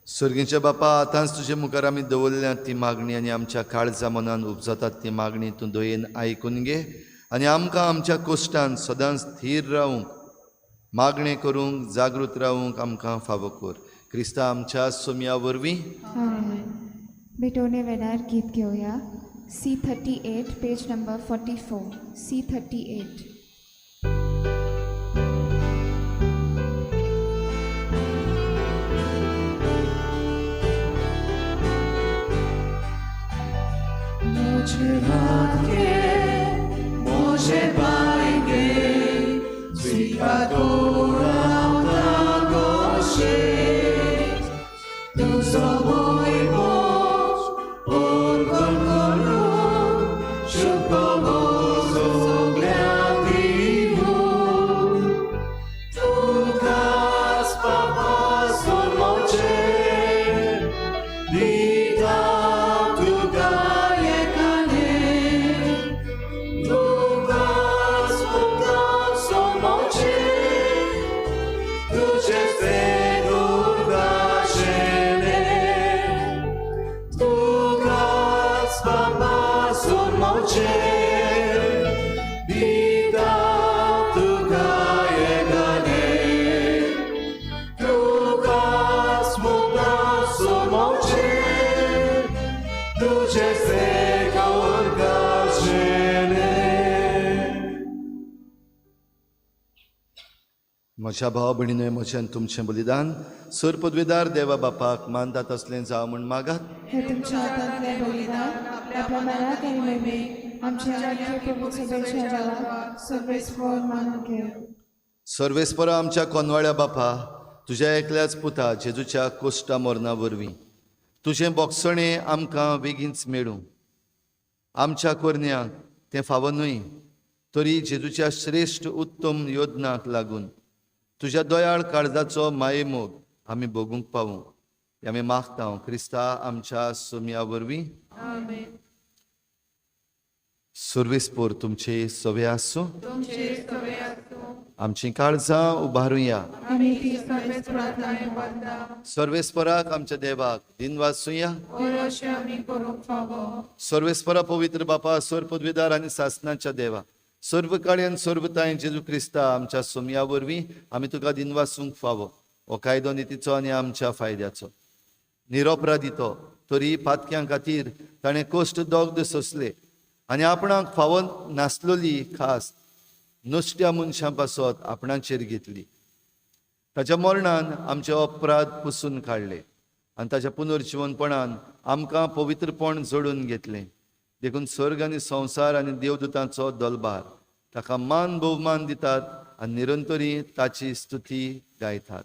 सर्गीच्या बापा, आतांच तुजे मुखार आमी दवरल्या ती मागणी आनी आमच्या काळजा मनान उपजतात ती मागणी तूं दयेन आयकून घे आनी आमकां आमच्या कोश्टान सदांच थीर रावूंक, मागणें करूंक, जागृत रावूंक आमकां फावो कर. क्रिस्ता आमच्या सोमया वरवीं. भेटवणे वेळार गीत घेवया. C38 page number 44. C38. मुझे पाएंगे म्हज्या भाव भयणीनो, म्हजें आनी तुमचें बलिदान सर पदवेदार देवा बापाक मानता तसलें जावं म्हूण मागात. हे तुमच्या हातांतलें बलिदान आपल्या मनाक आनी महिमेक आमच्या आख्या प्रभू सभेच्या देवाक सर्वेस्पर मानून घे. सर्वेस्परा आमच्या कोनवाळ्या बापा, तुज्या एकल्याच पुता जेजूच्या कोश्टा मरणा वरवीं तुजें बोगसणें आमकां बेगीनच मेळूं. आमच्या करण्यांक तें फावो न्हय, तरी जेजूच्या श्रेश्ठ उत्तम योजनाक लागून तुज्या दयाळ काळजाचो मायेमोग आमी भोगूंक पावूं. आमी मागता क्रिस्ता आमच्या सोमया वरवीं. सर्वेस्पोर तुमचे सवे आसूं. आमची काळजां उबारुया. सर्वेस्पराक आमच्या देवाक दिनवासुया. सर्वेस्परा पवित्र बापा, सर पदवीदार आनी सासनाच्या देवा, सर्व काळ्यान सर्वताय जेजू क्रिस्ता आमच्या सोमया वरवीं आमी तुका दिनवासूंक फावो. हो कायदो नितीचो आनी आमच्या फायद्याचो. निरोपराधितो तरी पातक्यां खातीर ताणें कश्ट दोग्ध सोंसले आनी आपणाक फावो नासलोली खास नुस्त्या मनशां पासत आपणाचेर घेतली. ताच्या मरणान आमचे अपराध पुसून काडले आनी ताच्या पुनर्जिवनपणान आमकां पवित्रपण जोडून घेतलें. देखून स्वर्ग आनी संवसार आनी देवदूतांचो दलबार ताका मान भोवमान दितात आनी निरंतरी ताची स्तुती गायतात.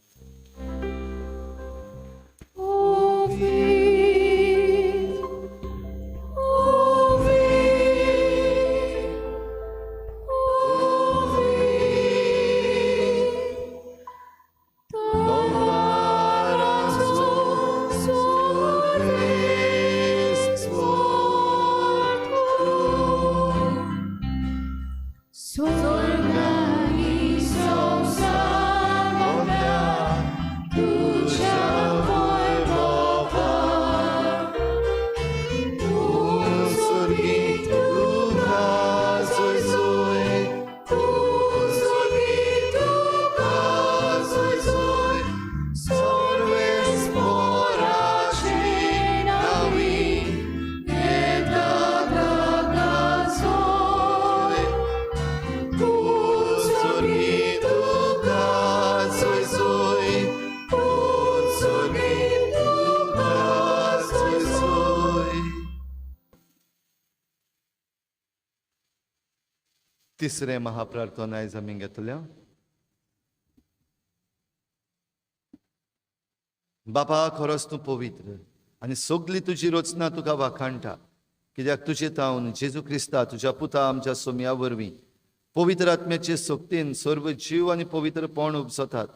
तिसरें महाप्रार्थना आयज आमी घेतल्या. बापा, खरोच तूं पवित्र आनी सगली तुजी रचना तुका वाखाणटा, कित्याक तुजे तावन जेजू क्रिस्ता तुज्या पुता आमच्या सोमया वरवीं पवित्र आत्म्याचे सक्तीन सर्व जीव आनी पवित्रपण उपजतात.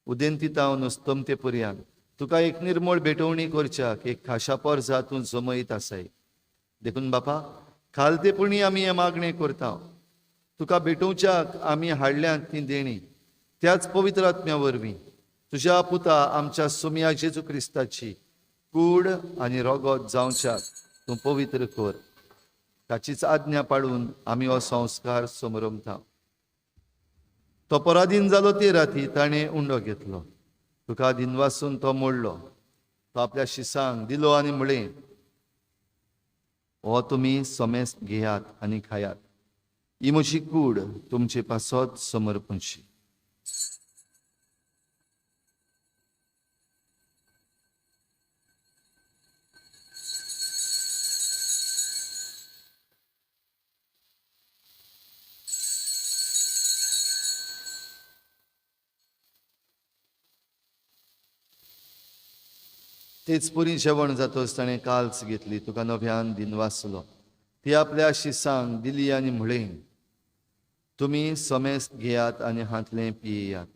उदेंती तावन अस्तमते पर्यंत तुका एक निर्मळ भेटवणी करच्याक एक खाशा पोरजा तूं जमयत आसाय. देखून बापा खालतेपणी आमी हें मागणें करता. तुका भेटोवच्याक आमी हाडल्यांत तीं देणीं त्याच पवित्र आत्म्या वरवीं तुज्या पुता आमच्या सोमया जेजू क्रिस्ताची कूड आनी रगत जावच्याक तूं पवित्र कर. ताचीच आज्ञा पाळून आमी हो संस्कार समरमता. तो पराधीन जालो ते राती ताणें उंडो घेतलो, तुका दिनवासून तो मोडलो, तो आपल्या शिसांक दिलो आनी म्हळें, हो तुमी समेस्त घेयात आनी खायात, ही म्हजी कूड तुमचे पासत समर्पणची. तेच पुरी जेवण जातच ताणें काल्स घेतली, तुका नव्यान दिनवासलो, ती आपल्या शिसांक दिली आनी म्हळें, तुमी समेस्त घेयात आनी हांतलें पियेयात,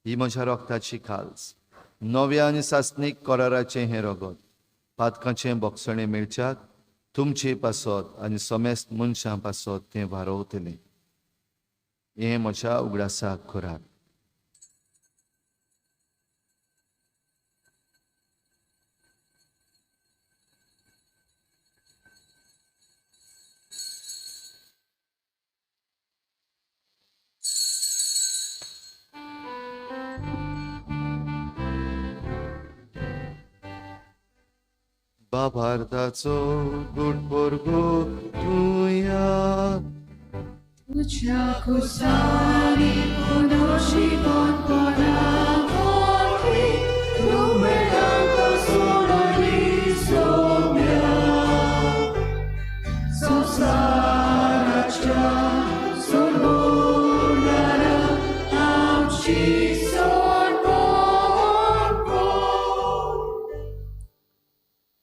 ही म्हज्या रोगताची काल्स, नव्या आनी सासणीक कराराचें हें रगत, पातकांचें बोगसणें मेळच्याक तुमचे पासत आनी समेस्त मनशां पासत तें वारोवतलें. हें म्हज्या उगडासाक करात. बाबार्थाचो गुड बोरगो तूं या तुझ्या खुसानी पुनोशी कोणपणा कोणी तुवें आमकां सोडली सोम्या संवसाराच्या सोडवणाऱ्या आमची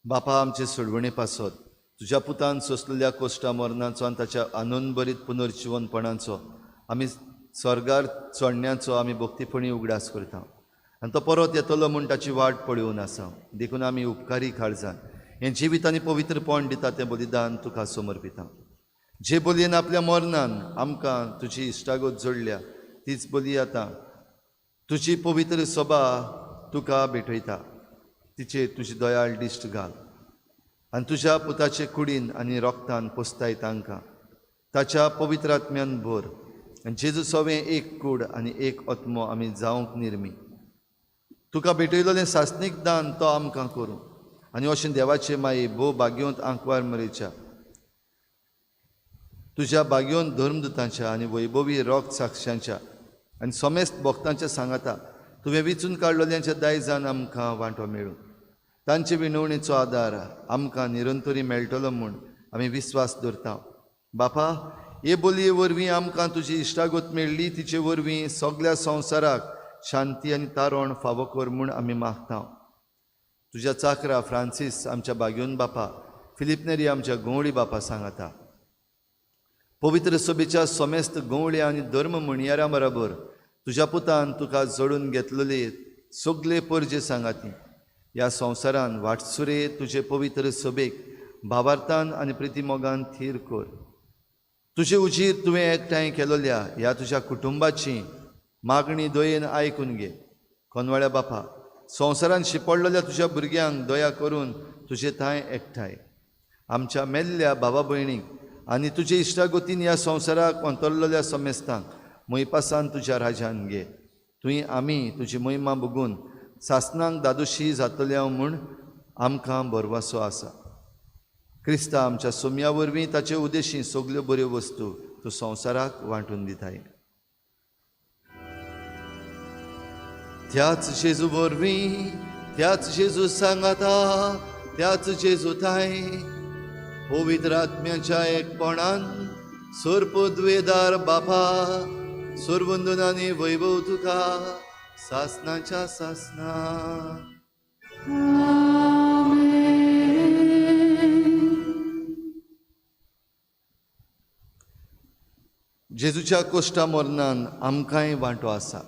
बापा आमचे सोडवणे पासत तुज्या पुतान सोंसलेल्या कोश्टा मरणाचो आनी ताच्या आनंदभरीत पुनर्जिवनपणाचो आमी स्वर्गार चडण्याचो आमी भक्तीपणी उगडास करता आनी तो परत येतलो म्हूण ताची वाट पळोवन आसा. देखून आमी उपकारी काळजान हें जिवीत आनी पवित्रपण दिता तें बलिदान तुका समर्पिता. जे बलयेन आपल्या मरणान आमकां तुजी इश्टागत जोडल्या तीच बली आतां तुजी पवित्र सभा तुका भेटयता. तिचेर तुजी दयाळ दिश्ट घाल आनी तुज्या पुताचे कुडीन आनी रोगतान पोसताय तांकां ताच्या पवित्र आत्म्यान भर आनी जेजू सवें एक कूड आनी एक आत्मो आमी जावंक निर्मी. तुका भेटयलोलें सासणीक दान तो आमकां करूं आनी अशें देवाचे माये भोव भाग्योंत आंकवार मरेच्या तुज्या भाग्योंत धर्मदुतांच्या आनी वैभवी रोग साक्षांच्या आनी समेस्त भक्तांच्या सांगाता तुवें विचून काडलोल्यांच्या दायजान आमकां वांटो मेळूं. तांचे विनवणेचो आदार आमकां निरंतरी मेळटलो म्हूण आमी विस्वास दवरता. बापा हे बोलये वरवीं आमकां तुजी इश्टागत मेळ्ळी, तिचे वरवीं सगल्या संवसाराक शांती आनी तारण फावो कर म्हूण आमी मागता. तुज्या चाकरा फ्रांसीस आमच्या बाग्योन बापा, फिलीप नेरी आमच्या गंवळी बापा सांगाता पवित्र सभेच्या समेस्त गंवळी आनी धर्म म्हणयाऱ्यां बराबर तुज्या पुतान तुका जोडून घेतलेले सगले परजे सांगाती ह्या संवसारान वाटसुरे तुजे पवित्र सभेक भावार्थान आनी प्रितीमोगान थीर कर. तुजे उजीर तुवें एकठांय केलोल्या ह्या तुज्या कुटुंबाची मागणी दयेन आयकून घे. कोनवाळ्या बापा संवसारान शिपडलेल्या तुज्या भुरग्यांक दया करून तुजे थांय एकठांय आमच्या मेल्ल्या भावा भयणीक आनी तुजे इश्टागतीन ह्या संवसाराक अंतरलेल्या समेस्तांक मोयपासान तुज्या राजान घे. तुवें आमी तुजी महिमा बघून सासणांक दादोशी जातल्या म्हूण आमकां भरवसो आसा. क्रिस्ता आमच्या सोम्या वरवीं ताचे उदेशी सगल्यो बऱ्यो वस्तू तूं संवसाराक वांटून दिताय. त्याच जेजू वरवीं, त्याच जेजू सांगाता, त्याच जेजू थांय पवित्र आत्म्याच्या एकपणान सोरपद्वेदार बापा सोरवंदनानी वैभव तुका सासनाच्या सासना. जेजूच्या कोश्टा मरणान आमकांय वांटो आसा.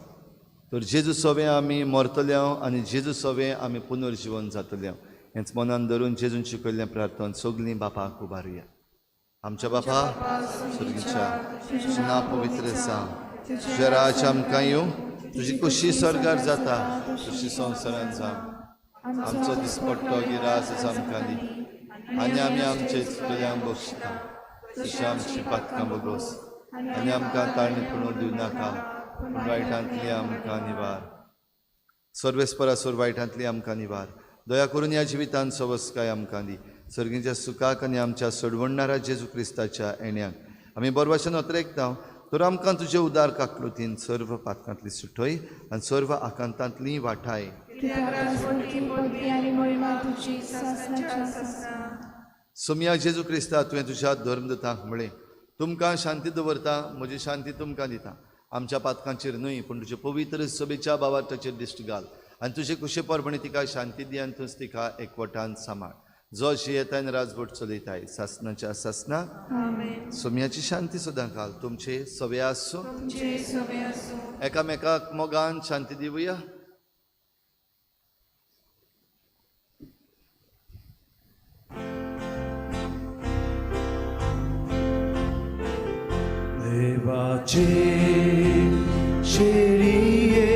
तर जेजू सोवें आमी मरतले आनी जेजू सोवें आमी पुनर्जिवन जातले. हेंच मनान धरून जेजून शिकयल्लें प्रार्थना सगळीं बापाक उबारुया. आमच्या बापा स्वर्गीच्या, तुजें नांव पवित्र जावं, तुजें राज्य आमकां येवं, तुजी खुशी स्वर्गार जाता तशी संवसारांत जावं. आमचो दिसपट्टो गिरास आमकां दी आनी आमी आमचे चुकल्यांक बक्षता तशें आमची पातकां बगोस आनी आमकां ताळणी पडून दिवं नाका, पूण वायटांतली आमकां निवार. सर्वेस्परासोर वायटांतली आमकां निवार. दया करून ह्या जिवितांत सवस्काय आमकां दी. सर्गीच्या सुखाक आनी आमच्या सोडवणणारा जेजू क्रिस्ताच्या येण्याक आमी बरवाचें अत्रेकता. तर आमकां तुजे उदार काकलुतीन सर्व पातकांतली सुटय आनी सर्व आकांतांतली वाठाय. सोमया जेजू क्रिस्ता, तुवें तुज्या धर्मदूतांक म्हळें, तुमकां शांती दवरता, म्हजी शांती तुमकां दिता. आमच्या पातकांचेर न्हय पूण तुजे पवित्र सभेच्या बाबार्थाचेर दिश्ट घाल आनी तुजे कुशे परबणी तिका शांती दी आनी तूंच तिका एकवटान सांबाळ. जो शियेताय आनी राजवट चलयताय सासनाच्या सासना. सोम्याची शांती सदां घाल. तुमचे सवे आसूं. एकामेकाक मोगान शांती दिवया. देवाचे शेळये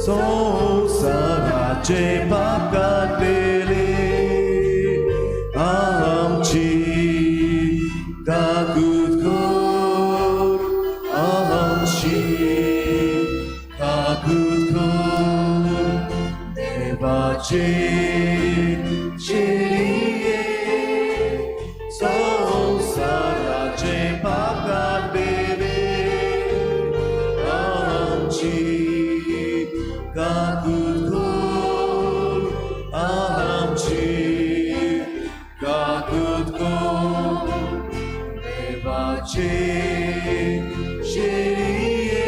संवसाराचे पाप काडलेले आमची काकूत कर, आमची काकूत कर. देवाचे शेळये संवसाराचे पाप काडलेले आमची काकूत कर, आमची काकूत कर. देवाचे शेळये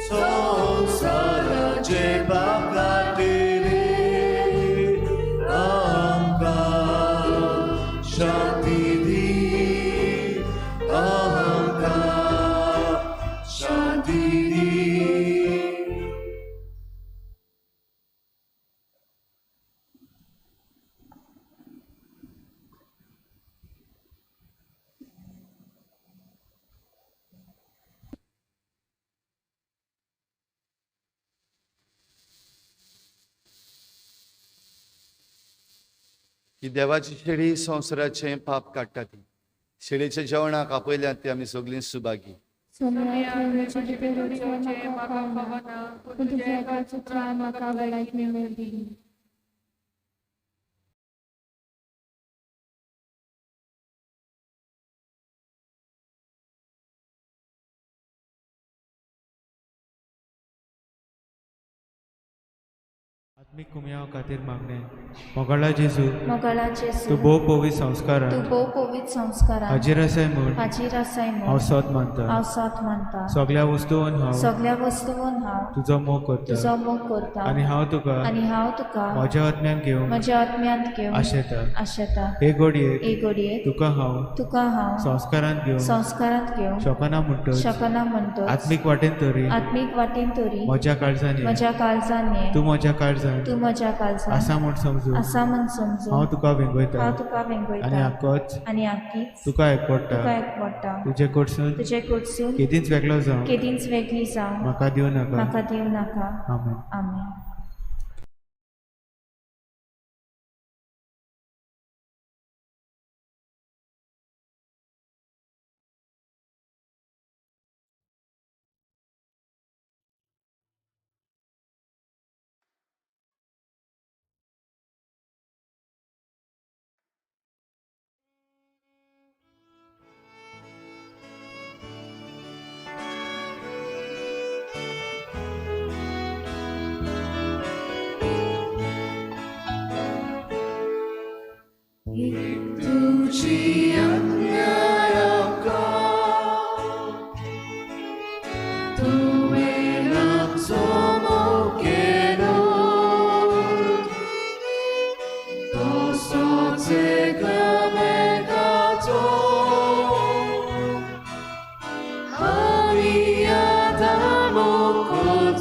संवसाराचे पाप काडलेले आमकां शांती दी, आमकां शांती दी. ही देवाची शेळी संवसाराचें पाप काडटा. ती शेळीच्या जेवणाक आपयल्यात ती आमी सगळीं सुभागी. आत्मीक कुमयाव खातीर मागणें. मोगाळा जेजू, मोगाळा जेजू, तूं भोव पवित्र संस्कारान, तूं भोव पवित्र संस्कारान हाजीर आसाय म्हूण, हाजीर आसाय म्हूण हांव सोद मानता, हांव सोद मानता. सगळ्या वस्तून हांव, सगळ्या वस्तून हांव तुजो मोग करता, तुजो मोग करता. आनी हांव तुका, आनी हांव तुका म्हज्या आत्म्यान घेवंक, म्हज्या आत्म्यांत घेवंक आशेता, आशेता. हे घडयेक, हे घडयेक तुका हांव, तुका हांव संस्कारांत घेवंक, संस्कारांत घेवंक शकना म्हणटच, शकना म्हणटच, आत्मीक वाटेन तरी, आत्मीक वाटेन तरी म्हज्या काळजान ये, म्हज्या काळजान ये, तूं म्हज्या काळजान, तूं म्हज्या काळजान आसा म्हूण समजून, आसा म्हूण समजून हांव तुका वेंगयता, हांव तुका वेंगयता. आनी आकोच, आनी आकीच तुका एकवटा, तुका एकवटा. तुजे कडसून, तुजे कडसून केदींच वेगळो जावं, केदींच वेगळी जावं म्हाका दिवं नाका, म्हाका दिवं नाका. आमेन. आमेन.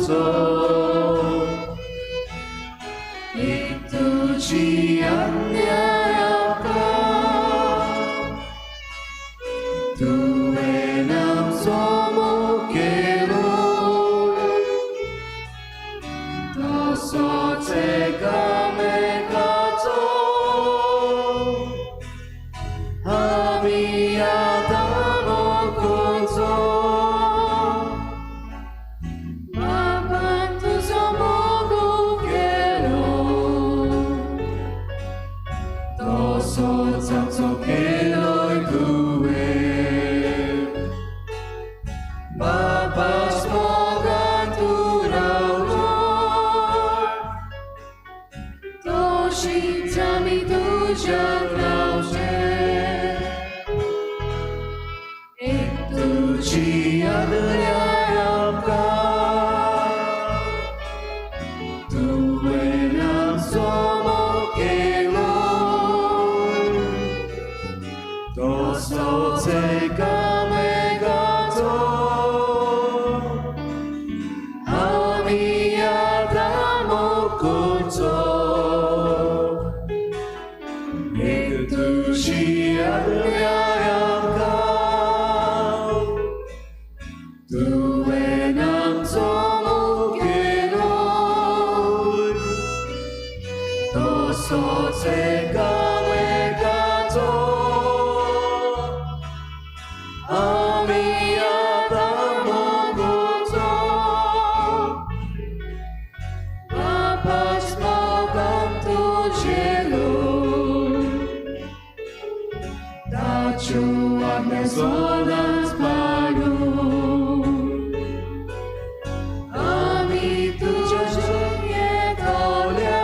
मोगोचो एक तुजी आज्ञा तुवें आमचो मोग केलो तसोच एकामेकाचो आमी आतां मोग करचो बापान तुजो मोग केलो तसोच आमचो केलोय तुवें बापास मोगान तूं रावलो तशीच आमी तुज्यान रावचें एक तुजी आज्ञा आमकां तुवें आमचो मोग केलो तसोच एकामेकाचो आमी आतां मोग करचो एक तुजी आज्ञा आमकां तुवें आमचो मोग केलो तसोच एकामेकाचो आमी आतां मोग करचो बापास मोगान तुजेलो ताच्यो आज्ञा सदांच पाळूं आमी तुज्या येतल्या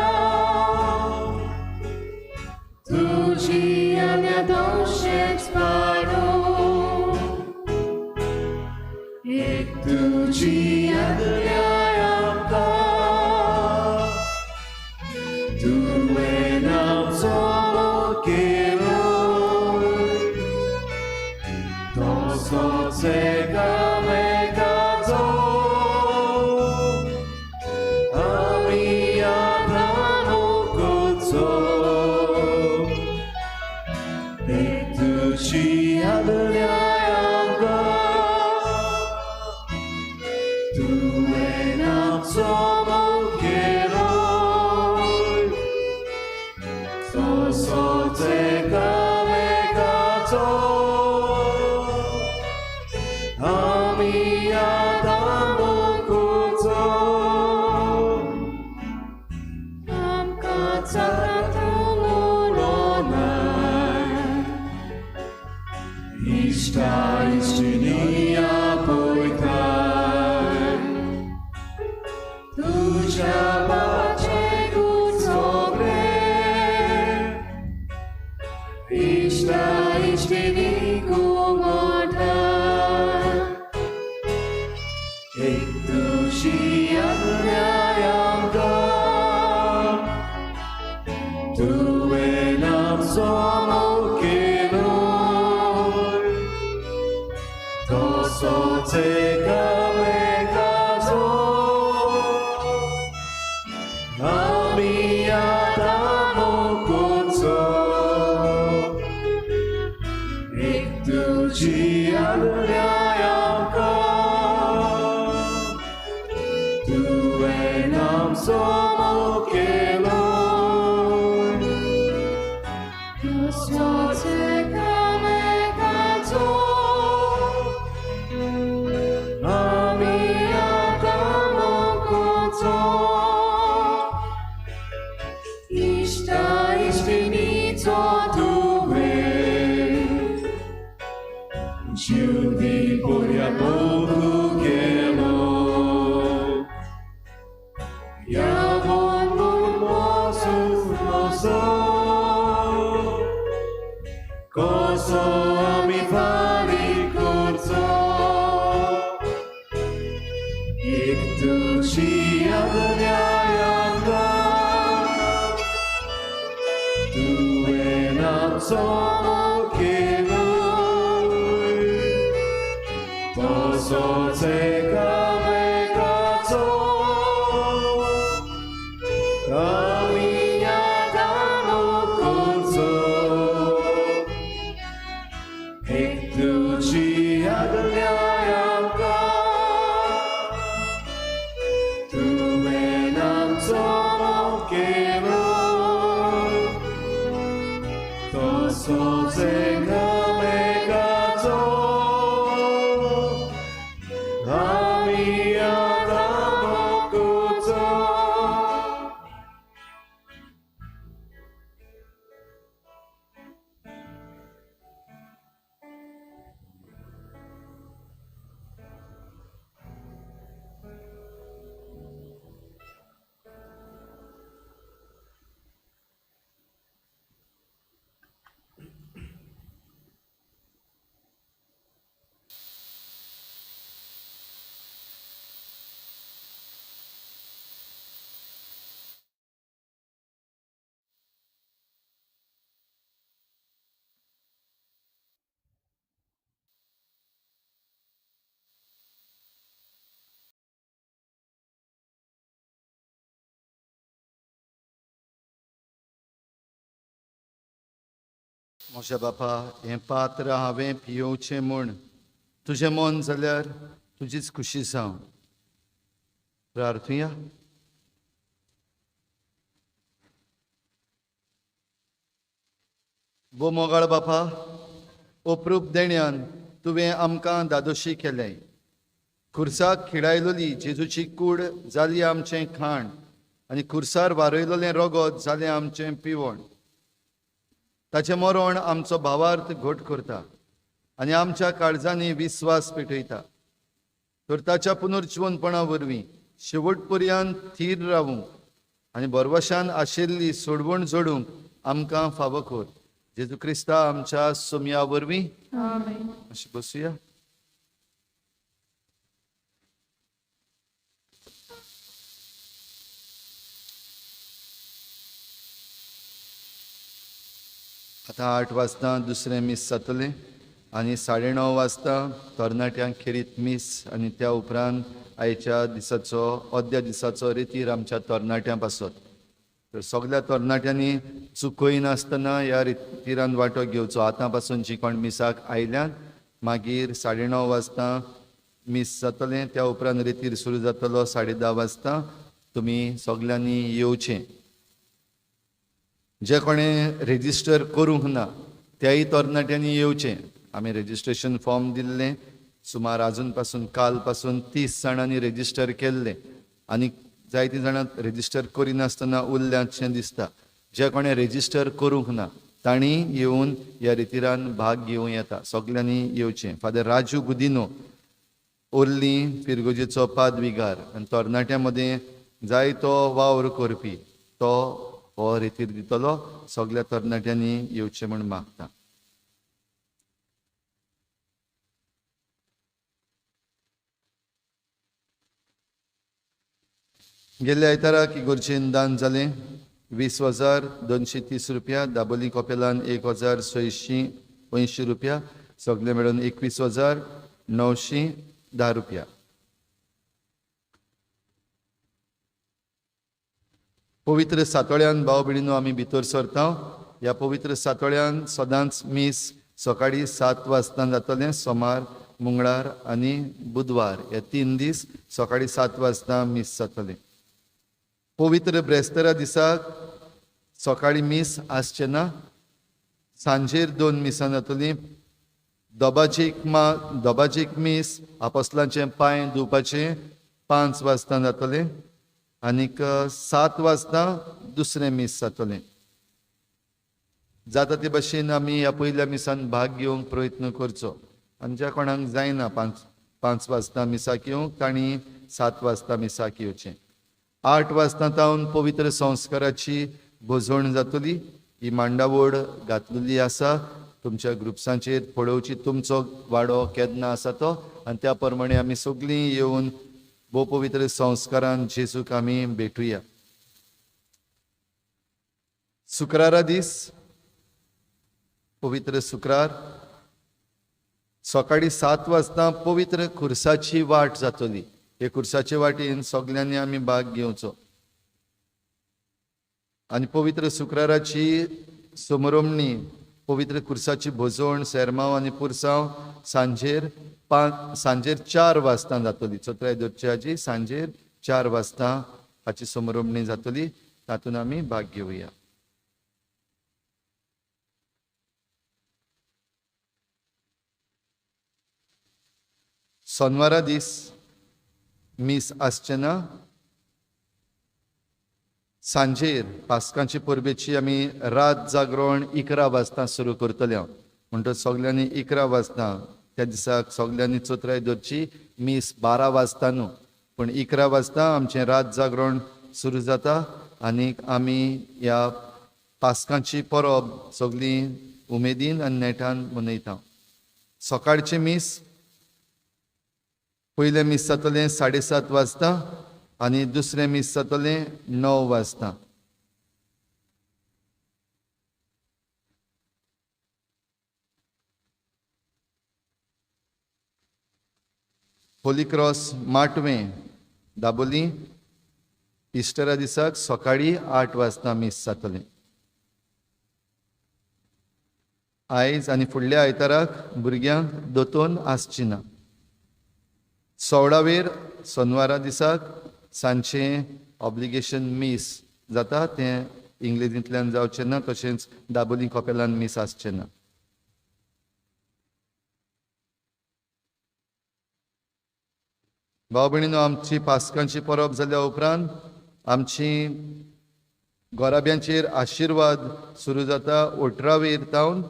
तुजी आज्ञा तशेंच पाळूं एक तुजी आज्ञा आमकां तुवें आमचो मोग केलो तसोच एकामेकाचो आमी आतां मोग करचो एक तुजी आज्ञा आमकां तुवें आमचो मोग केलो तसोच एकामेकाचो आमी आतां मोग करचो आमकां चारांत उलोवनाय इश्टा इश्टिणी आपयताय तुज्या बाबाचें गूण सगळें इश्टा इश्टिणी गुंगोटाय एक तुजी आज्ञा आमकां तुवें आमचो मोग केलो तसोच एकामेकाचो आमी आतां मोग करचो एक तुजी आज्ञा आमकां तुवें आमचो मोग केलो तसोच एकामेकाचो आमी आतां मोग करचो इश्टा इश्टिणीचो तुवें जीव दी पोरया मोग केलो ह्या मोसो कसो आमी फारीक करचो एक तुजी आज्ञा आमकां तुवें आमचो मोग केलो तसोच एकामेकाचो म्हज्या बापा, हें पात्र हांवें पियोवचें म्हूण तुजें मन जाल्यार तुजीच खुशी जावं. प्रार्थुया. भो मोगाळ बापा, अप्रूप देण्यान तुवें आमकां दादोशी केलें. खुर्साक खिडायलोली जेजूची कूड जाली आमचें खाण आनी खुर्सार वारयलोलें रगत जालें आमचें पिवण. ताचें मरण आमचो भावार्थ घट करता आनी आमच्या काळजांनी विस्वास पेटयता. तर ताच्या पुनर्जिवनपणा वरवीं शेवट पर्यंत थीर रावूंक आनी भरवशान आशिल्ली सोडवण जोडूंक आमकां फावो कर. जेजू क्रिस्ता आमच्या सोमया वरवीं. अशें बसुया. आतां 8 वाजता दुसरें मीस जातलें आनी 9:30 वाजता तरणाट्यांक खेरीत मीस आनी त्या उपरांत आयच्या दिसाचो अद्या दिसाचो रितीर आमच्या तरणाट्यां पासत. तर सगळ्या तरणाट्यांनी चुकयनासतना ह्या रितीरान वांटो घेवचो. आतां पासून जी कोण मिसाक आयल्यान मागीर 9:30 वाजता मीस जातलें, त्या उपरांत रितीर सुरू जातलो 10:30 वाजता. तुमी सगळ्यांनी येवचें. जे कोणें रेजिस्टर करूंक ना त्याय तरणाट्यांनी येवचें. आमी रेजिस्ट्रेशन फॉर्म दिल्लें सुमार आजून पासून काल पासून 30 जाणांनी रेजिस्टर केल्लें आनी जायतीं जाणां रेजिस्टर करिनासतना उरल्यातशें दिसता. जे कोणें रेजिस्टर करूंक ना तांणी येवन ह्या रितीरान भाग घेवं येता. सगल्यांनी येवचें. फादर राजू गुदिनो ओर्ली फिरगोजेचो पादविगार आनी तरणाट्यां मदें जायतो वावर करपी तो हो रितीर दितलो. सगळ्या तरणाट्यांनी येवचें म्हूण मागता. गेल्ल्या आयताराक इगोर्जेन दान जालें 20,230 रुपया, दाबोली कपेलान 1,680 रुपया, सगळे मेळून 21,910 रुपया. पवित्र सातोळ्यान भाव भयणीनो आमी भितर सरता. ह्या पवित्र सातोळ्यान सदांच मीस सकाळीं 7 वाजता जातलें. सोमार, मंगळार आनी बुधवार हे 3 दीस सकाळीं 7 वाजता मीस जातलें. पवित्र ब्रेस्तारा दिसाक सकाळीं मीस आसचें ना. सांजेर 2 मिसां जातलीं. दोबाजीक मीस आपोस्लांचें पांय धुवपाचें 5 वाजता जातलें आनीक 7 वाजता दुसरें मीस जातलें. जाता ते भशेन आमी ह्या पयल्या मिसान भाग घेवंक प्रयत्न करचो आनी ज्या कोणाक जायना 5 वाजता मिसाक येवंक तांणी 7 वाजता मिसाक येवचें. 8 वाजता तावन पवित्र संस्काराची भोजवण जातली. ही मांडावळ घातलेली आसा. तुमच्या ग्रुप्सांचेर पळोवची तुमचो वाडो केन्ना आसा तो आनी त्या प्रमाणे आमी सगळीं येवन भोव पवित्र संस्कारान जेजूक आमी भेटुया. शुक्रारा दीस पवित्र शुक्रार सकाळीं 7 वाजता पवित्र खुर्साची वाट जातली. हे खुर्साचे वाटेन सगळ्यांनी आमी भाग घेवचो आनी पवित्र शुक्राराची समरमणी पवित्र खुर्साची भोजवण सेरमाव आनी पुरसांव सांजेर 4 वाजता जातली. चौथ्या दर्जाची सांजेर 4 वाजता हाची समरमणी जातली. तातूंत आमी भाग घेवया. सोनवारा दीस मीस आसचें ना. सांजेर पास्कांचे परबेची आमी रात जागरण 11 वाजता सुरू करतले. म्हणटच सगळ्यांनी 11 वाजता त्या दिसाक सगळ्यांनी चौथ्या दरची मीस 12 वाजता न्हू पूण 11 वाजता आमचें रात जागरण सुरू जाता आनी आमी ह्या पास्कांची परब सगळीं उमेदीन आनी नेटान मनयता. सकाळचें मीस पयलें मीस जातलें 7:30 वाजता आनी दुसरें मीस जातलें 9 वाजता. होली क्रॉस माटवें दाबोली इस्टरा दिसाक सकाळीं 8 वाजता मीस जातलें. आयज आनी फुडल्या आयताराक भुरग्यांक दोतोन आसची ना. 16वेर सोनवारा दिसाक सांजचें ऑब्लिगेशन मीस जाता, तें इंग्लेजींतल्यान जावचें ना, तशेंच दाबोली कपेलान मीस आसचें ना. भाव भयणीनो, आमची पास्कांची परब जाल्या उपरांत आमची गोराब्यांचेर आशिर्वाद सुरू जाता 18वेर तावन.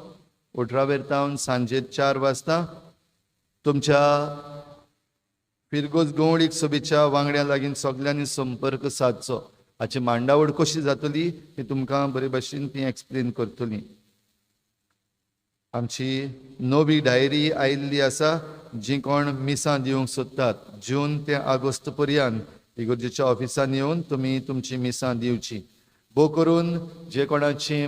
18वेर तावन सांजे 4 वाजता तुमच्या फिरगोज गवळीक सभेच्या वांगड्यां लागीं सगल्यांनी संपर्क सादचो. हाची मांडावळ कशी जातली ती तुमकां बरे भशेन ती एक्सप्लेन करतली. आमची नवी डायरी आयिल्ली आसा, जी कोण मिसां दिवंक सोदतात जून ते ऑगस्ट पर्यंत इगर्जेच्या ऑफिसान येवन तुमी तुमची मिसां दिवची. भोव करून जे कोणाची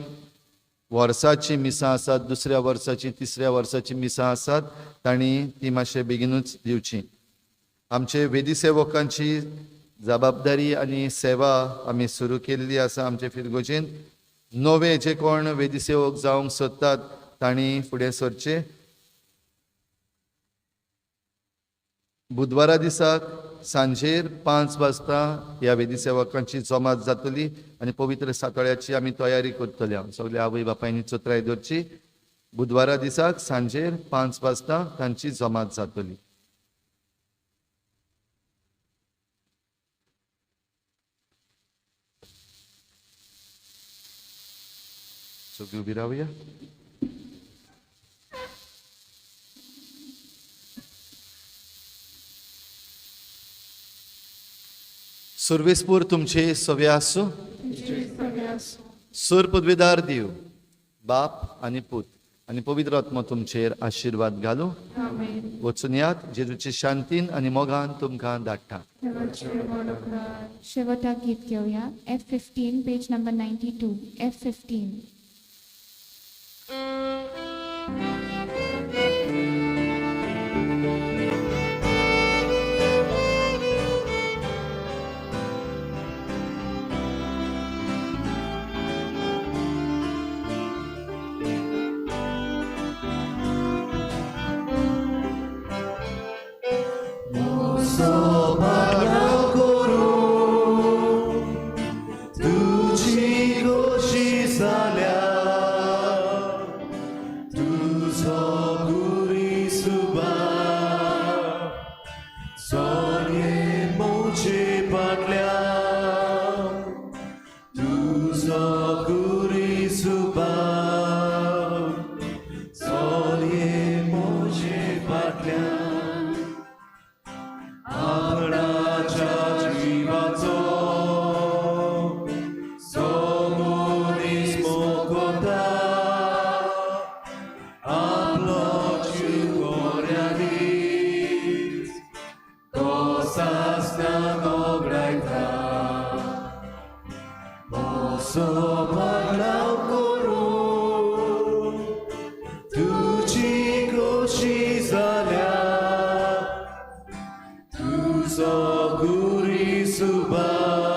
वर्साची मिसां आसात, दुसऱ्या वर्साची तिसऱ्या वर्साची मिसां आसात, तांणी ती मातशें बेगिनूच दिवची. आमचे वेदी सेवकांची जबाबदारी आनी सेवा आमी सुरू केल्ली आसा आमचे फिरगोजेन. नवे जे कोण वेदी सेवक जावंक सोदतात तांणी फुडें सरचें. बुधवारा दिसाक सांजेर 5 वाजता ह्या वेदी सेवकांची जमात जातली आनी पवित्र सातळ्याची आमी तयारी करतले. सगल्या आवय बापायनी चत्राय दवरची. बुधवारा दिसाक सांजेर 5 वाजता तांची जमात जातली. सगळीं उबी रावया. सुर्वेसपूर तुमचे सवे आसूं. सूर पदवेदार देव बाप आनी पूत आनी पवित्र आत्मो तुमचेर आशिर्वाद घालूं. वचून यात, जेजूचे शांतीन आनी मोगान तुमकां धाडटा. शेवटाक गीत घेवया. F15 page number 92. F15. Guri Subha.